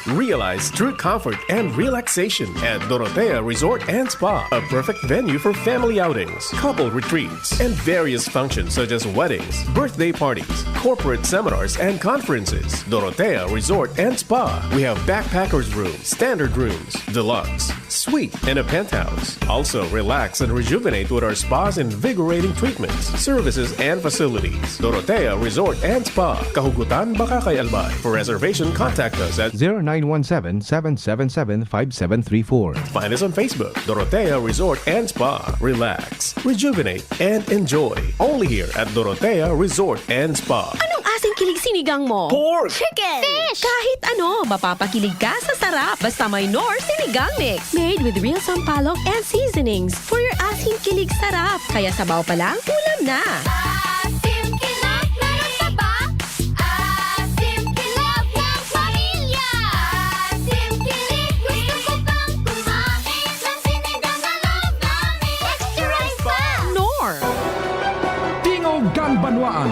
Realize true comfort and relaxation at Dorotea Resort and Spa, a perfect venue for family outings, couple retreats, and various functions such as weddings, birthday parties, corporate seminars, and conferences. Dorotea Resort and Spa. We have backpackers rooms, standard rooms, deluxe, suite, and a penthouse. Also, relax and rejuvenate with our spa's invigorating treatments, services, and facilities. Dorotea Resort and Spa, Kahugutan, Bacacay, Albay. For reservation, contact us at zero nine one seven, seven seven seven, five seven three four. Find us on Facebook, Dorotea Resort and Spa. Relax, rejuvenate, and enjoy. Only here at Dorotea Resort and Spa. Anong asang kilig sinigang mo? Pork! Chicken! Fish! Kahit ano, mapapakilig ka sa sarap. Basta may Knorr Sinigang Mix. Made with real sampalok and seasonings. For your asing kilig sarap. Kaya sabaw pa lang, ulam na. Asim kilig, meron pa ba? Asim kilig ng pamilya. Asim kilig, gusto ko pang kumain ng sinigang na love namin. Extra rice pa! Knorr! Tingog kan Banwaan.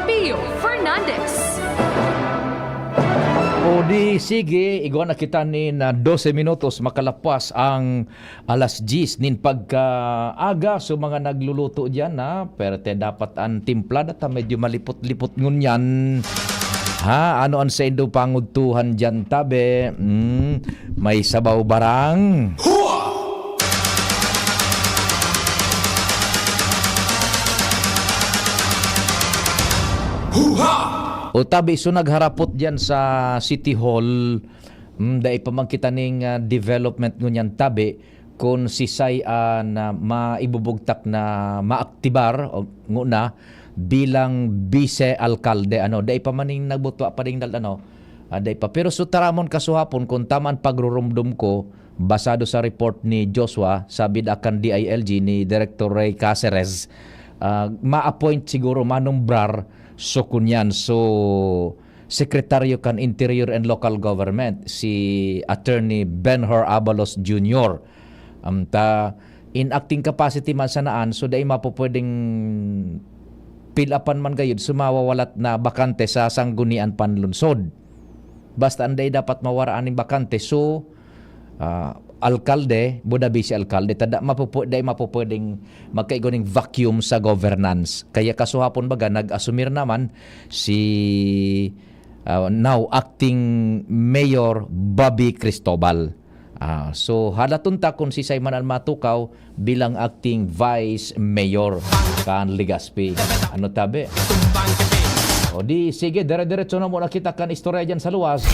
Pio Fernandez. O di, sige, igwa na kita nin, ah, dose minutos, makalapas ang alas diyes nin pagkaaga. So, mga nagluluto diyan, ha, perte dapat an timpla data medyo malipot-lipot ngunyan. Ha, ano an saindo pangudtuhan diyan, tabi? Hmm, may sabaw barang? Hua! Huha! O tabi, so nagharapot diyan sa City Hall, hmm, dai pa man kita ning, ah, development ngunyan tabi, kun sisay an, ah, maibubugtak na maaktibar o ngona bilang bise-alkalde, ano, dai pa man ning nabutwa pa ding dal-, ano, ah, dai pa. Pero so taramon kasuhapon, kun tama an pagrurumdom ko, basado sa report ni Joshua, sabi da kan D I L G ni Director Ray Caceres, ah, ma-appoint siguro, manumbrar, so kunyan, so, Sekretaryo kan Interior and Local Government, si Attorney Benhur Abalos Junior. Am, ta, in acting capacity man sanaan, so dai mapupwedeng fill upan man gayud, so mawawalat na bakante sa Sangguniang Panlunsod. Basta an dai dapat mawara aning bakante, so, ah, alkalde, buda bise alkalde, tada mapupu-, dai mapupwedeng magkaigo ning vacuum sa governance. Kaya kasuhapon baga, nag-asumir naman si, ah, now acting mayor Bobby Cristobal. Ah, so, halaton ta kung sisay man an matukaw bilang acting vice mayor kan Legazpi. Ano tabi? O di, sige, dire-diretso na muna kita kan istorya dyan sa luwas.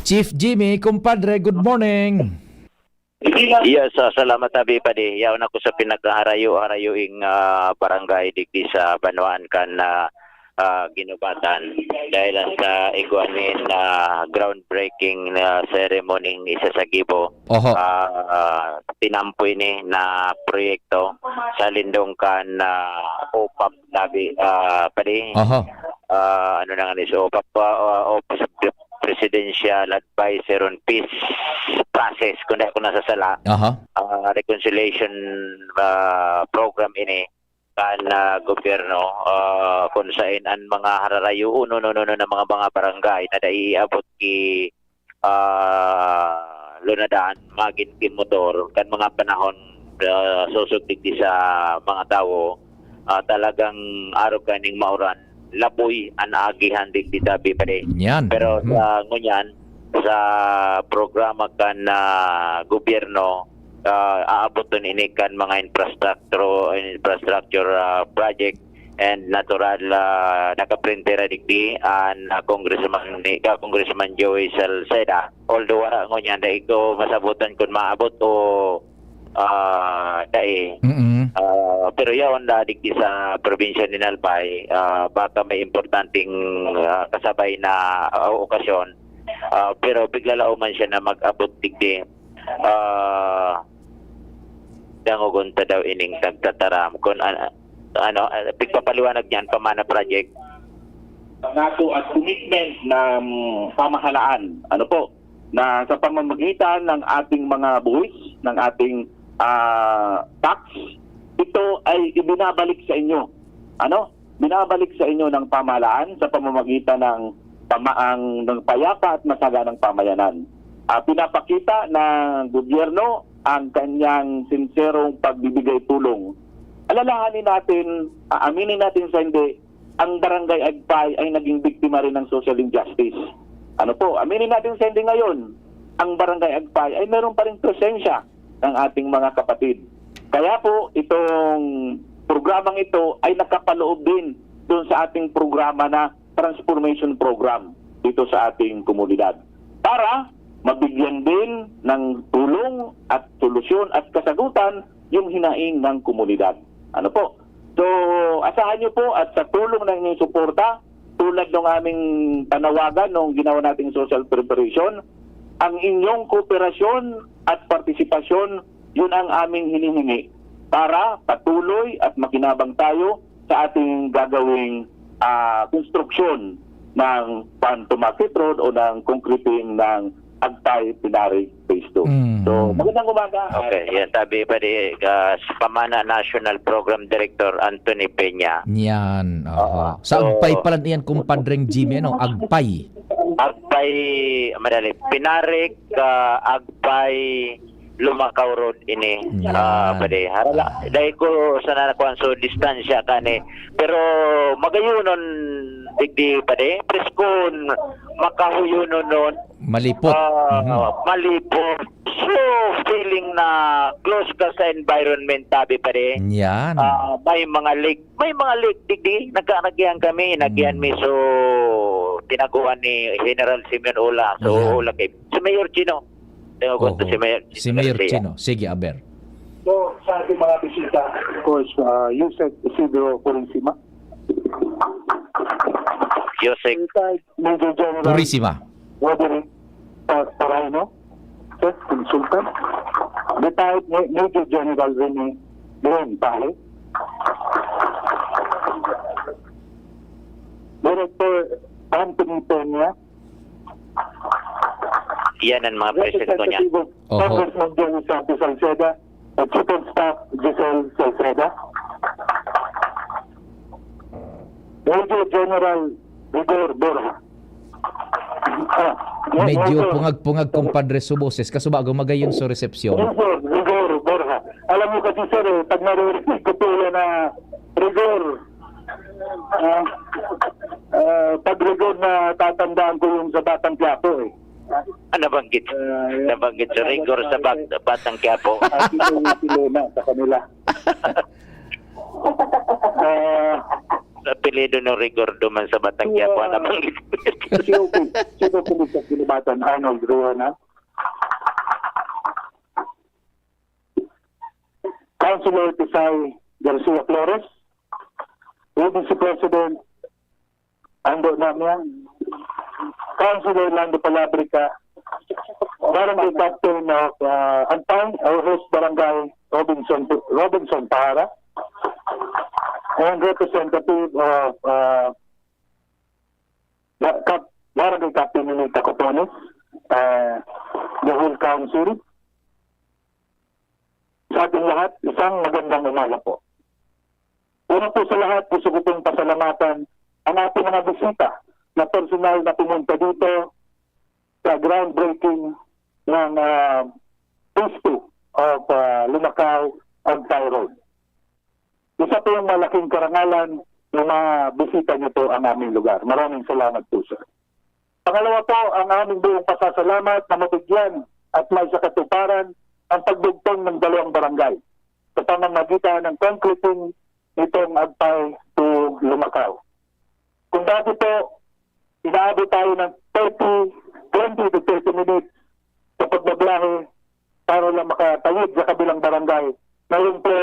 Chief Jimmy, kumpadre, good morning. Yes, ah, salamat, Abi Padi. Yaon ako sa pinakaharayo-harayoing, ah, barangay digdi sa banwaan kan, ah, ah, Guinobatan. Dahil sa igwa nin, ah, groundbreaking na ceremony isa sa gibo, Oho. ah, ah, tinampo ini na proyekto sa lindong kan, ah, OPAP, Abi, ah, Padi. Oho. Ah, ano na nga ni, so, OPAP, ah, Office of the Presidential Advisor on Peace Process, kung di ako nasasala. Aha. Ah, reconciliation, ah, program ini kan, ah, gobyerno, ah, kung sain an mga hararayo, uno, no, no, no, na mga, mga barangay na naiabot ki, ah, lunadan, magin ki motor, kan mga panahon, ah, sosog digdi sa mga tawo, ah, talagang arog kaning mauran, laboy an naagihan digdi, tabi pa di. Yan. Pero Mhm. sa ngunyan, sa programa kan, ah, gobyerno, ah, aaboton ini kan mga infrastructure, infrastructure, ah, project, and natural, ah, nakaprente ra digdi an, ah, Congressman ni, ka Congressman Joey Salceda. Although wala ngunyan, dai ko masabotan kun maabot o, ah, dai. Mm. Ah, pero yaon na digdi sa probinsya ni Albay, ah, baka may importanteng, ah, kasabay na, ah, okasyon. Ah, pero piglalao man siya na mag-abot digdi. Ah, dangogon ta daw ining nagtataram kun an-, ano, ah, pigpapaliwanag niyan, pamana project. Pangako at commitment ng pamahalaan, ano po, na sa pamamagitan ng ating mga buwis, ng ating, ah, tax, ito ay ibinabalik sa inyo. Ano? Binabalik sa inyo ng pamahalaan sa pamamagitan ng pamaang ng payapa at masaganang pamayanan. Ah, pinapakita ng gobyerno ang kanyang sinserong pagbibigay tulong. Alalahanin natin, aaminin natin sa hindi, ang Barangay Agpay ay naging biktima rin ng social injustice. Ano po, aminin natin sa hindi ngayon, ang Barangay Agpay ay meron pa ring presensya ng ating mga kapatid. Kaya po, itong programang ito ay nakapaloob din doon sa ating programa na transformation program dito sa ating komunidad para mabigyan din ng tulong at solusyon at kasagutan yung hinaing ng komunidad. Ano po? So, asahan nyo po at sa tulong ng inyong suporta, tulad ng aming panawagan nung ginawa nating social preparation, ang inyong kooperasyon at partisipasyon, yun ang aming hinihingi para patuloy at makinabang tayo sa ating gagawing, ah, konstruksyon ng Pan to Market Road o ng concreting ng Agpay Pinarig Phase two. Mm. So, magandang umaga. Okay, yan tabi pa di, ah, si Pamana National Program Director Anthony Peña. Yan, oho. Ah, Sa so, Agpay pala niyan, kumpadreng Jimmy, ano? Agpay. Agpay, madali. Pinarig, ah, Agpay, Lumacao Road ini. Yan. Ah, padi. Harala. Ah. Dahil ko sana nakuha, so distansya ka ni. Pero magayunon, digdi, padi. Preskon, makahuyonon nun. Malipot. Ah, Mhm. malipot. So, feeling na close ka sa environment, tabi, padi. Yan. Ah, may mga lake. May mga lake, digdi. Nagka-, nagyan kami. Nagyan Hmm. mi, so, tinaguan ni General Simeon Ola. So, Yan. Ola kay, si Mayor Chino. Tinawag ko Oho. si Mayor, Si Mayor Garcia. Chino. Sige, aber. So, sa ating mga bisita, of course, uh, Yusek Isidro Purisima. Yusek. Retired Major General Purisima. Roderick Pa-, Paraino, First Consultant. Retired Ma-, Major General Rene Glenn Pare. Director Anthony Peña, Yan ang mga present ko niya. Representative of Oho. Congressman Joey Santos Salceda at Chief of Staff Giselle Salceda. Major General Rigor Borja. Ah, Medyo Major pungag-pungag, kumpadre, su boses. Kaso bago magayon sa resepsyon. Major Rigor Borja. Alam mo kasi, sir, eh, pag naririnig ko po yan na Rigor, ah, ah, pag Rigor, natatandaan ko yung sa Batang Quiapo, eh. Ah, nabanggit. Ah, yeah. Nabanggit sa Rigor sa Bat-, Batang Quiapo. Ah, si Louie Filona sa kanila. Ah, Apelyido ng Rigor duman sa Batang Quiapo, ah, nabanggit. Si Oki, si Oki sa Kinabatan, Arnold Ruana. Councilor Tisay Garcia Flores, Vice President Ando Namia, Councilor Lando Palabrica, Barangay Captain of, uh, Antay, our host barangay, Robinson, Robinson Pahara, and representative of, uh, Ba-, Cap-, Barangay Captain Ninita Copones, uh, the whole council. Sa ating lahat, isang magandang umaga po. Una po sa lahat, gusto ko pong pasalamatan ang ating mga bisita na personal na pumunta dito sa groundbreaking ng, ah, phase two of, ah, Lumacao Agpay Road. Isa pong malaking karangalan na mabisita niyo po ang aming lugar. Maraming salamat po, sir. Pangalawa po, ang aming buong pasasalamat na mabigyan at may sa katuparan ang pagdugtong ng dalawang barangay sa pamamagitan ng concreting nitong Agpay to Lumacao. Kung dati po, inaabot tayo ng thirty, twenty to thirty minutes sa pagbabiyahe para lang makatawid sa kabilang barangay. Ngayon po,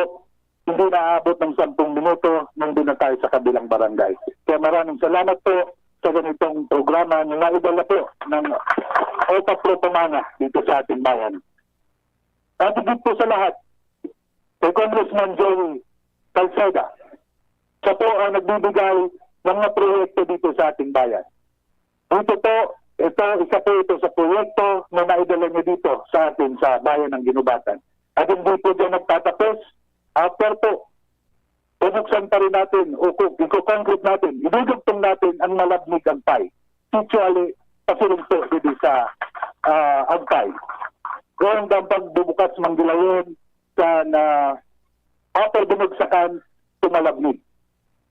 hindi naabot ng sampung minuto nung doon na tayo sa kabilang barangay. Kaya maraming salamat po sa ganitong programa na naidala po ng OPAPRO Pamana dito sa ating bayan. At higit po sa lahat, kay Congressman Joey Salceda. Siya po ang nagbibigay ng mga proyekto dito sa ating bayan. Dito po, ito, isa po ito sa proyekto na naidala niya dito sa atin sa bayan ng Ginubatan. At hindi po dyan nagtatapos. After po, bubuksan pa rin natin o ku- iko-concrete natin, idudugtong natin ang Malabnig Agpay. Actually, pasiring po dito sa ah, Agpay. Kung ang pagbubukas manggilayon sa na Upper Binugsakan, Tumalabnig.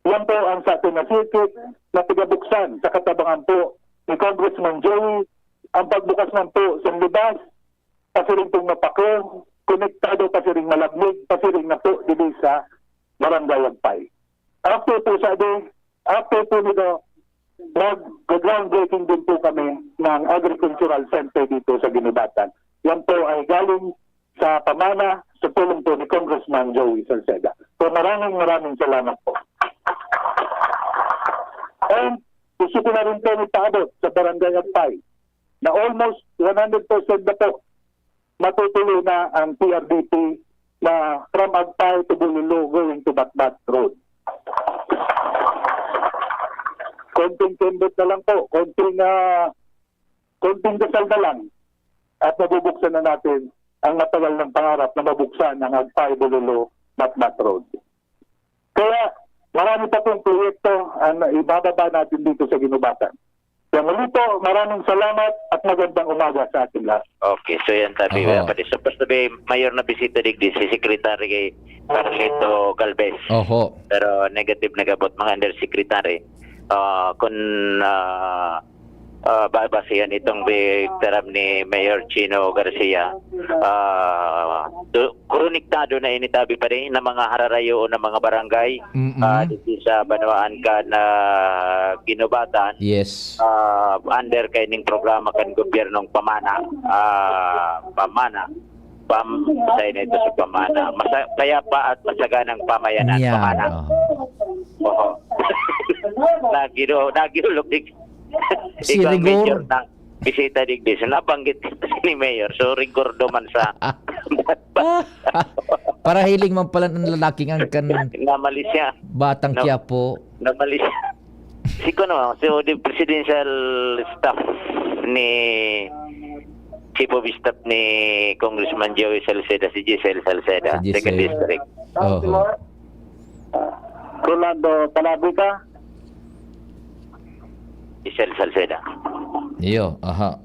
Yan po ang sa atin na circuit na pigabuksan sa katabangan po ni Congressman Joey, ang pagbukas man po sa Libas, pasiring pong Mapakong, konektado pasiring Malabnig, pasiring na po dili sa Barangay Agpay. After po sa di, after po nito, mag-groundbreaking din po kami ng agricultural center dito sa Ginubatan. Yan po ay galing sa pamana, sa tulong po ni Congressman Joey Salceda. So maraming maraming salamat po. And gusto ko na rin po ipaabot sa Barangay Agpay na almost one hundred percent na po matutuloy na ang P R D P na from Agpay to Bulolo going to Batbat Road. Konting kimbot na lang po, konting, ah, konting dasal na lang at mabubuksan na natin ang matagal ng pangarap na mabuksan ang Agpay Bulolo Batbat Road. Kaya marami pa pong proyekto ang ibababa natin dito sa Ginubatan. Kaya muli po, maraming salamat at magandang umaga sa ating lahat. Okay, so yan tabi. Aha. Pati sa first tabi, mayor na bisita digdi si Secretary kay Carlito Galvez. Oho. Pero negative nagabot mga undersecretary. Ah, kun ah, ah, babasihan itong bigtaram ni Mayor Chino Garcia, ah, do, konektado na ini tabi pa rin na mga hararayo o na mga barangay Mm-mm. ah, dito sa banwaan kan Ginubatan. Yes. Ah, under kaining programa kan gobyernong pamana, ah, pamana, pam, sa ito sa pamana. Masa, payapa at masaganang pamayanan, Yan. pamana. Oh. Oo. Nagiro, nagiro, lubig. Si Ikaw, Rigor. Mayor, na bisita digdi. So, nabanggit ni Mayor. So, Rigor do man sa Para hiling man pala ng lalaking ang kan na Malaysia. Batang No. Quiapo. Na Malaysia. Si kuno, so the presidential staff ni Chief of Staff ni Congressman Joey Salceda, si Giselle Salceda, Si Giselle. second district. Oho. Rolando Palabica. Giselle Salceda. Iyo, aha.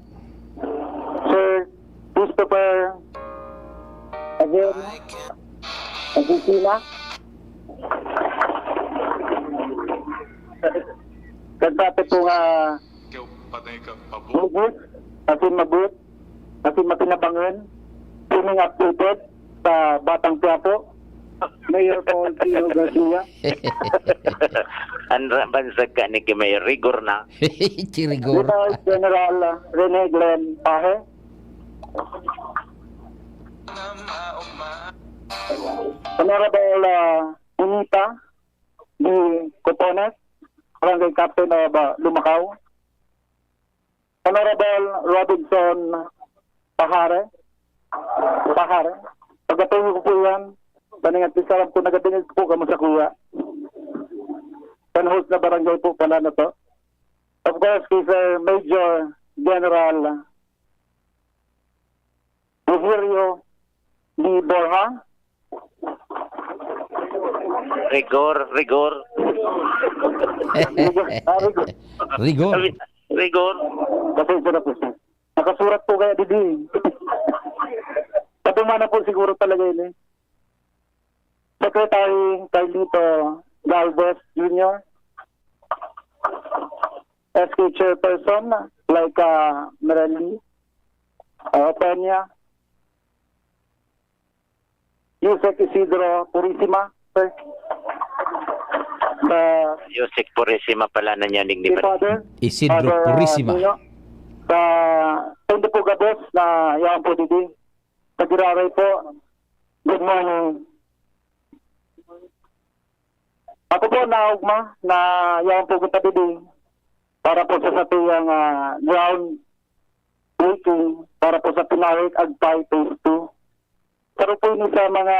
Sir Christopher Aguirre. Agustina. Nagsabi po nga Ikaw, patay ka, pabo. Mabuot, asin mabuot, asin makinabangon, keeping updated sa Batang Quiapo, Mayor Paul Chino Garcia, Ang ra- bansag ka ni ki Mayor Rigor na. Si Rigor. Retired General Rene Glenn Pahe, Honorable uh, Unita D. Cotones, Barangay Captain of uh, Lumacao, Honorable Robinson Pahare, Pahare, pagkatuyo ko po yan, baningat di sarap po, nagatingin po kamo sa kuya. Kan host na barangay po pala na to. Of course, kay Sir Major General Rogelio D. Borja, Rigor, Rigor. Rigor, ah, Rigor. Rigor. Rigor. Pasensya na po, sir. Nakasurat po kaya didi. Tapos na po siguro talaga yun eh. Secretary Carlito Galvez Junior, S K Chairperson, Laika Merelli, uh, Peña, Yusek Isidro Purisima, sir. Sa Yusek Purisima pala na niya, Digdi Father. Isidro Father, uh, Purisima. Nino, sa Tendo po gabos na yaon po digdi. Sa Giraray po, good morning. Ako po, naugma na yaon po kita digdi para po sa satuyang, ah, ground breaking para po sa Pinarik Agpay Phase two. Saro po ini sa mga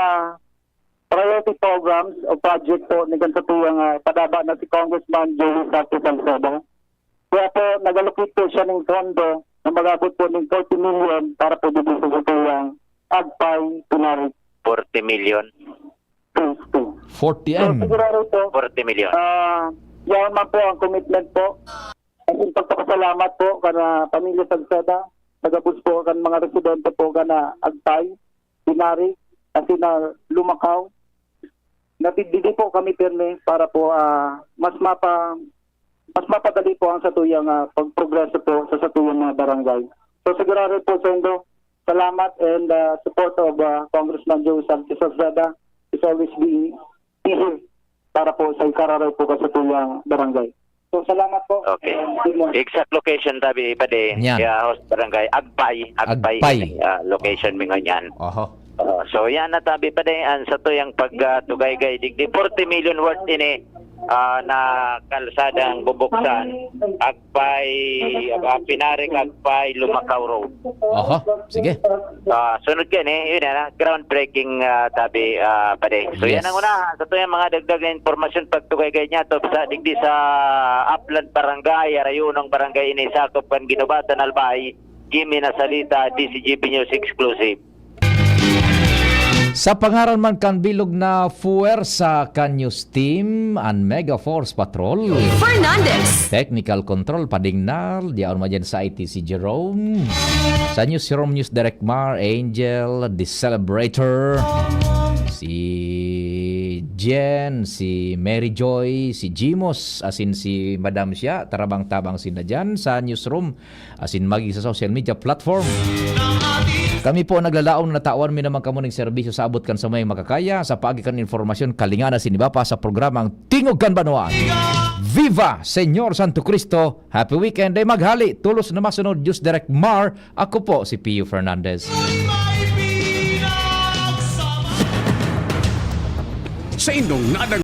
priority programs o project po ni kan satuyang, ah, padaba na si Congressman Joey Sarte Salcedo. Kaya po, nag-allocate po siya ng pondo na mag-abot po ng forty million para po dito sa satuyang Agpay Pinarik Forty million. Phase two. So, forty M. Sigurado po, Forty million. Ah, yan man po ang commitment po. Ang pagpapasalamat po kan, ah, pamilya Salceda, sa gabos po kan mga residente po kan, ah, Agpay, Binari, kasi na Lumakaw. Natididi po kami pirmi para po, ah, mas mapa-, mas mapadali po ang satuyang, ah, pagprogreso po sa satuyang mga barangay. So, sigurado po, Sendo, salamat and, ah, support of, ah, Congressman Joe Sanchez Lazada is always being here para po sa ikararay po ka satuyang barangay. So, salamat po. Okay. And good morning. Exact location tabi, Padi. Yan. Kaya host barangay, Agpay. Agpay, Agpay. Ah, location mi ngunyan. Oho. Ah, so, yan na tabi, Padi. Ang satuyang pag, ah, tugaygay, digdi forty million worth ini, ah, na kalsadang bubuksan. Agpay, ah, Pinarik, Agpay, Lumakaw Road. Oho. Sige. Ah, sunod ka ni, yun na, groundbreaking, ah, tabi, ah, Padi. So, yan Yes. ang una. Sa tuyang mga dagdag na impormasyon, pagtugaygay niya, to sa digdi sa Upland Barangay, Arayunong Barangay, ini sakop kan Guinobatan, Albay, Jimmy Nasalita, D C G P News Exclusive. Sa pangaran man kan bilog na fuwersa kan News Team, an Mega Force Patrol. Fernandez. Technical Control, Pading Nal, diyaon man dyan sa I T si Jerome. Sa Newsroom, News Direct Mar, Angel, The Celebrator, si Jen, si Mary Joy, si Jimos, asin si Madam siya, tarabang-tabang sinda dyan sa Newsroom, asin maging sa social media platform. Kami po naglalaom na tawan mi naman kamo ning serbisyo sa abot kan sa may makakaya, sa paagi kan informasyon, kalinga na siniba pa sa programang Tingog kan Banwaan. Viva Señor Santo Cristo! Happy weekend! Ay maghali, tulos na masunod, Diyos Direct Mar, ako po si Pio Fernandez. Sa indong nadang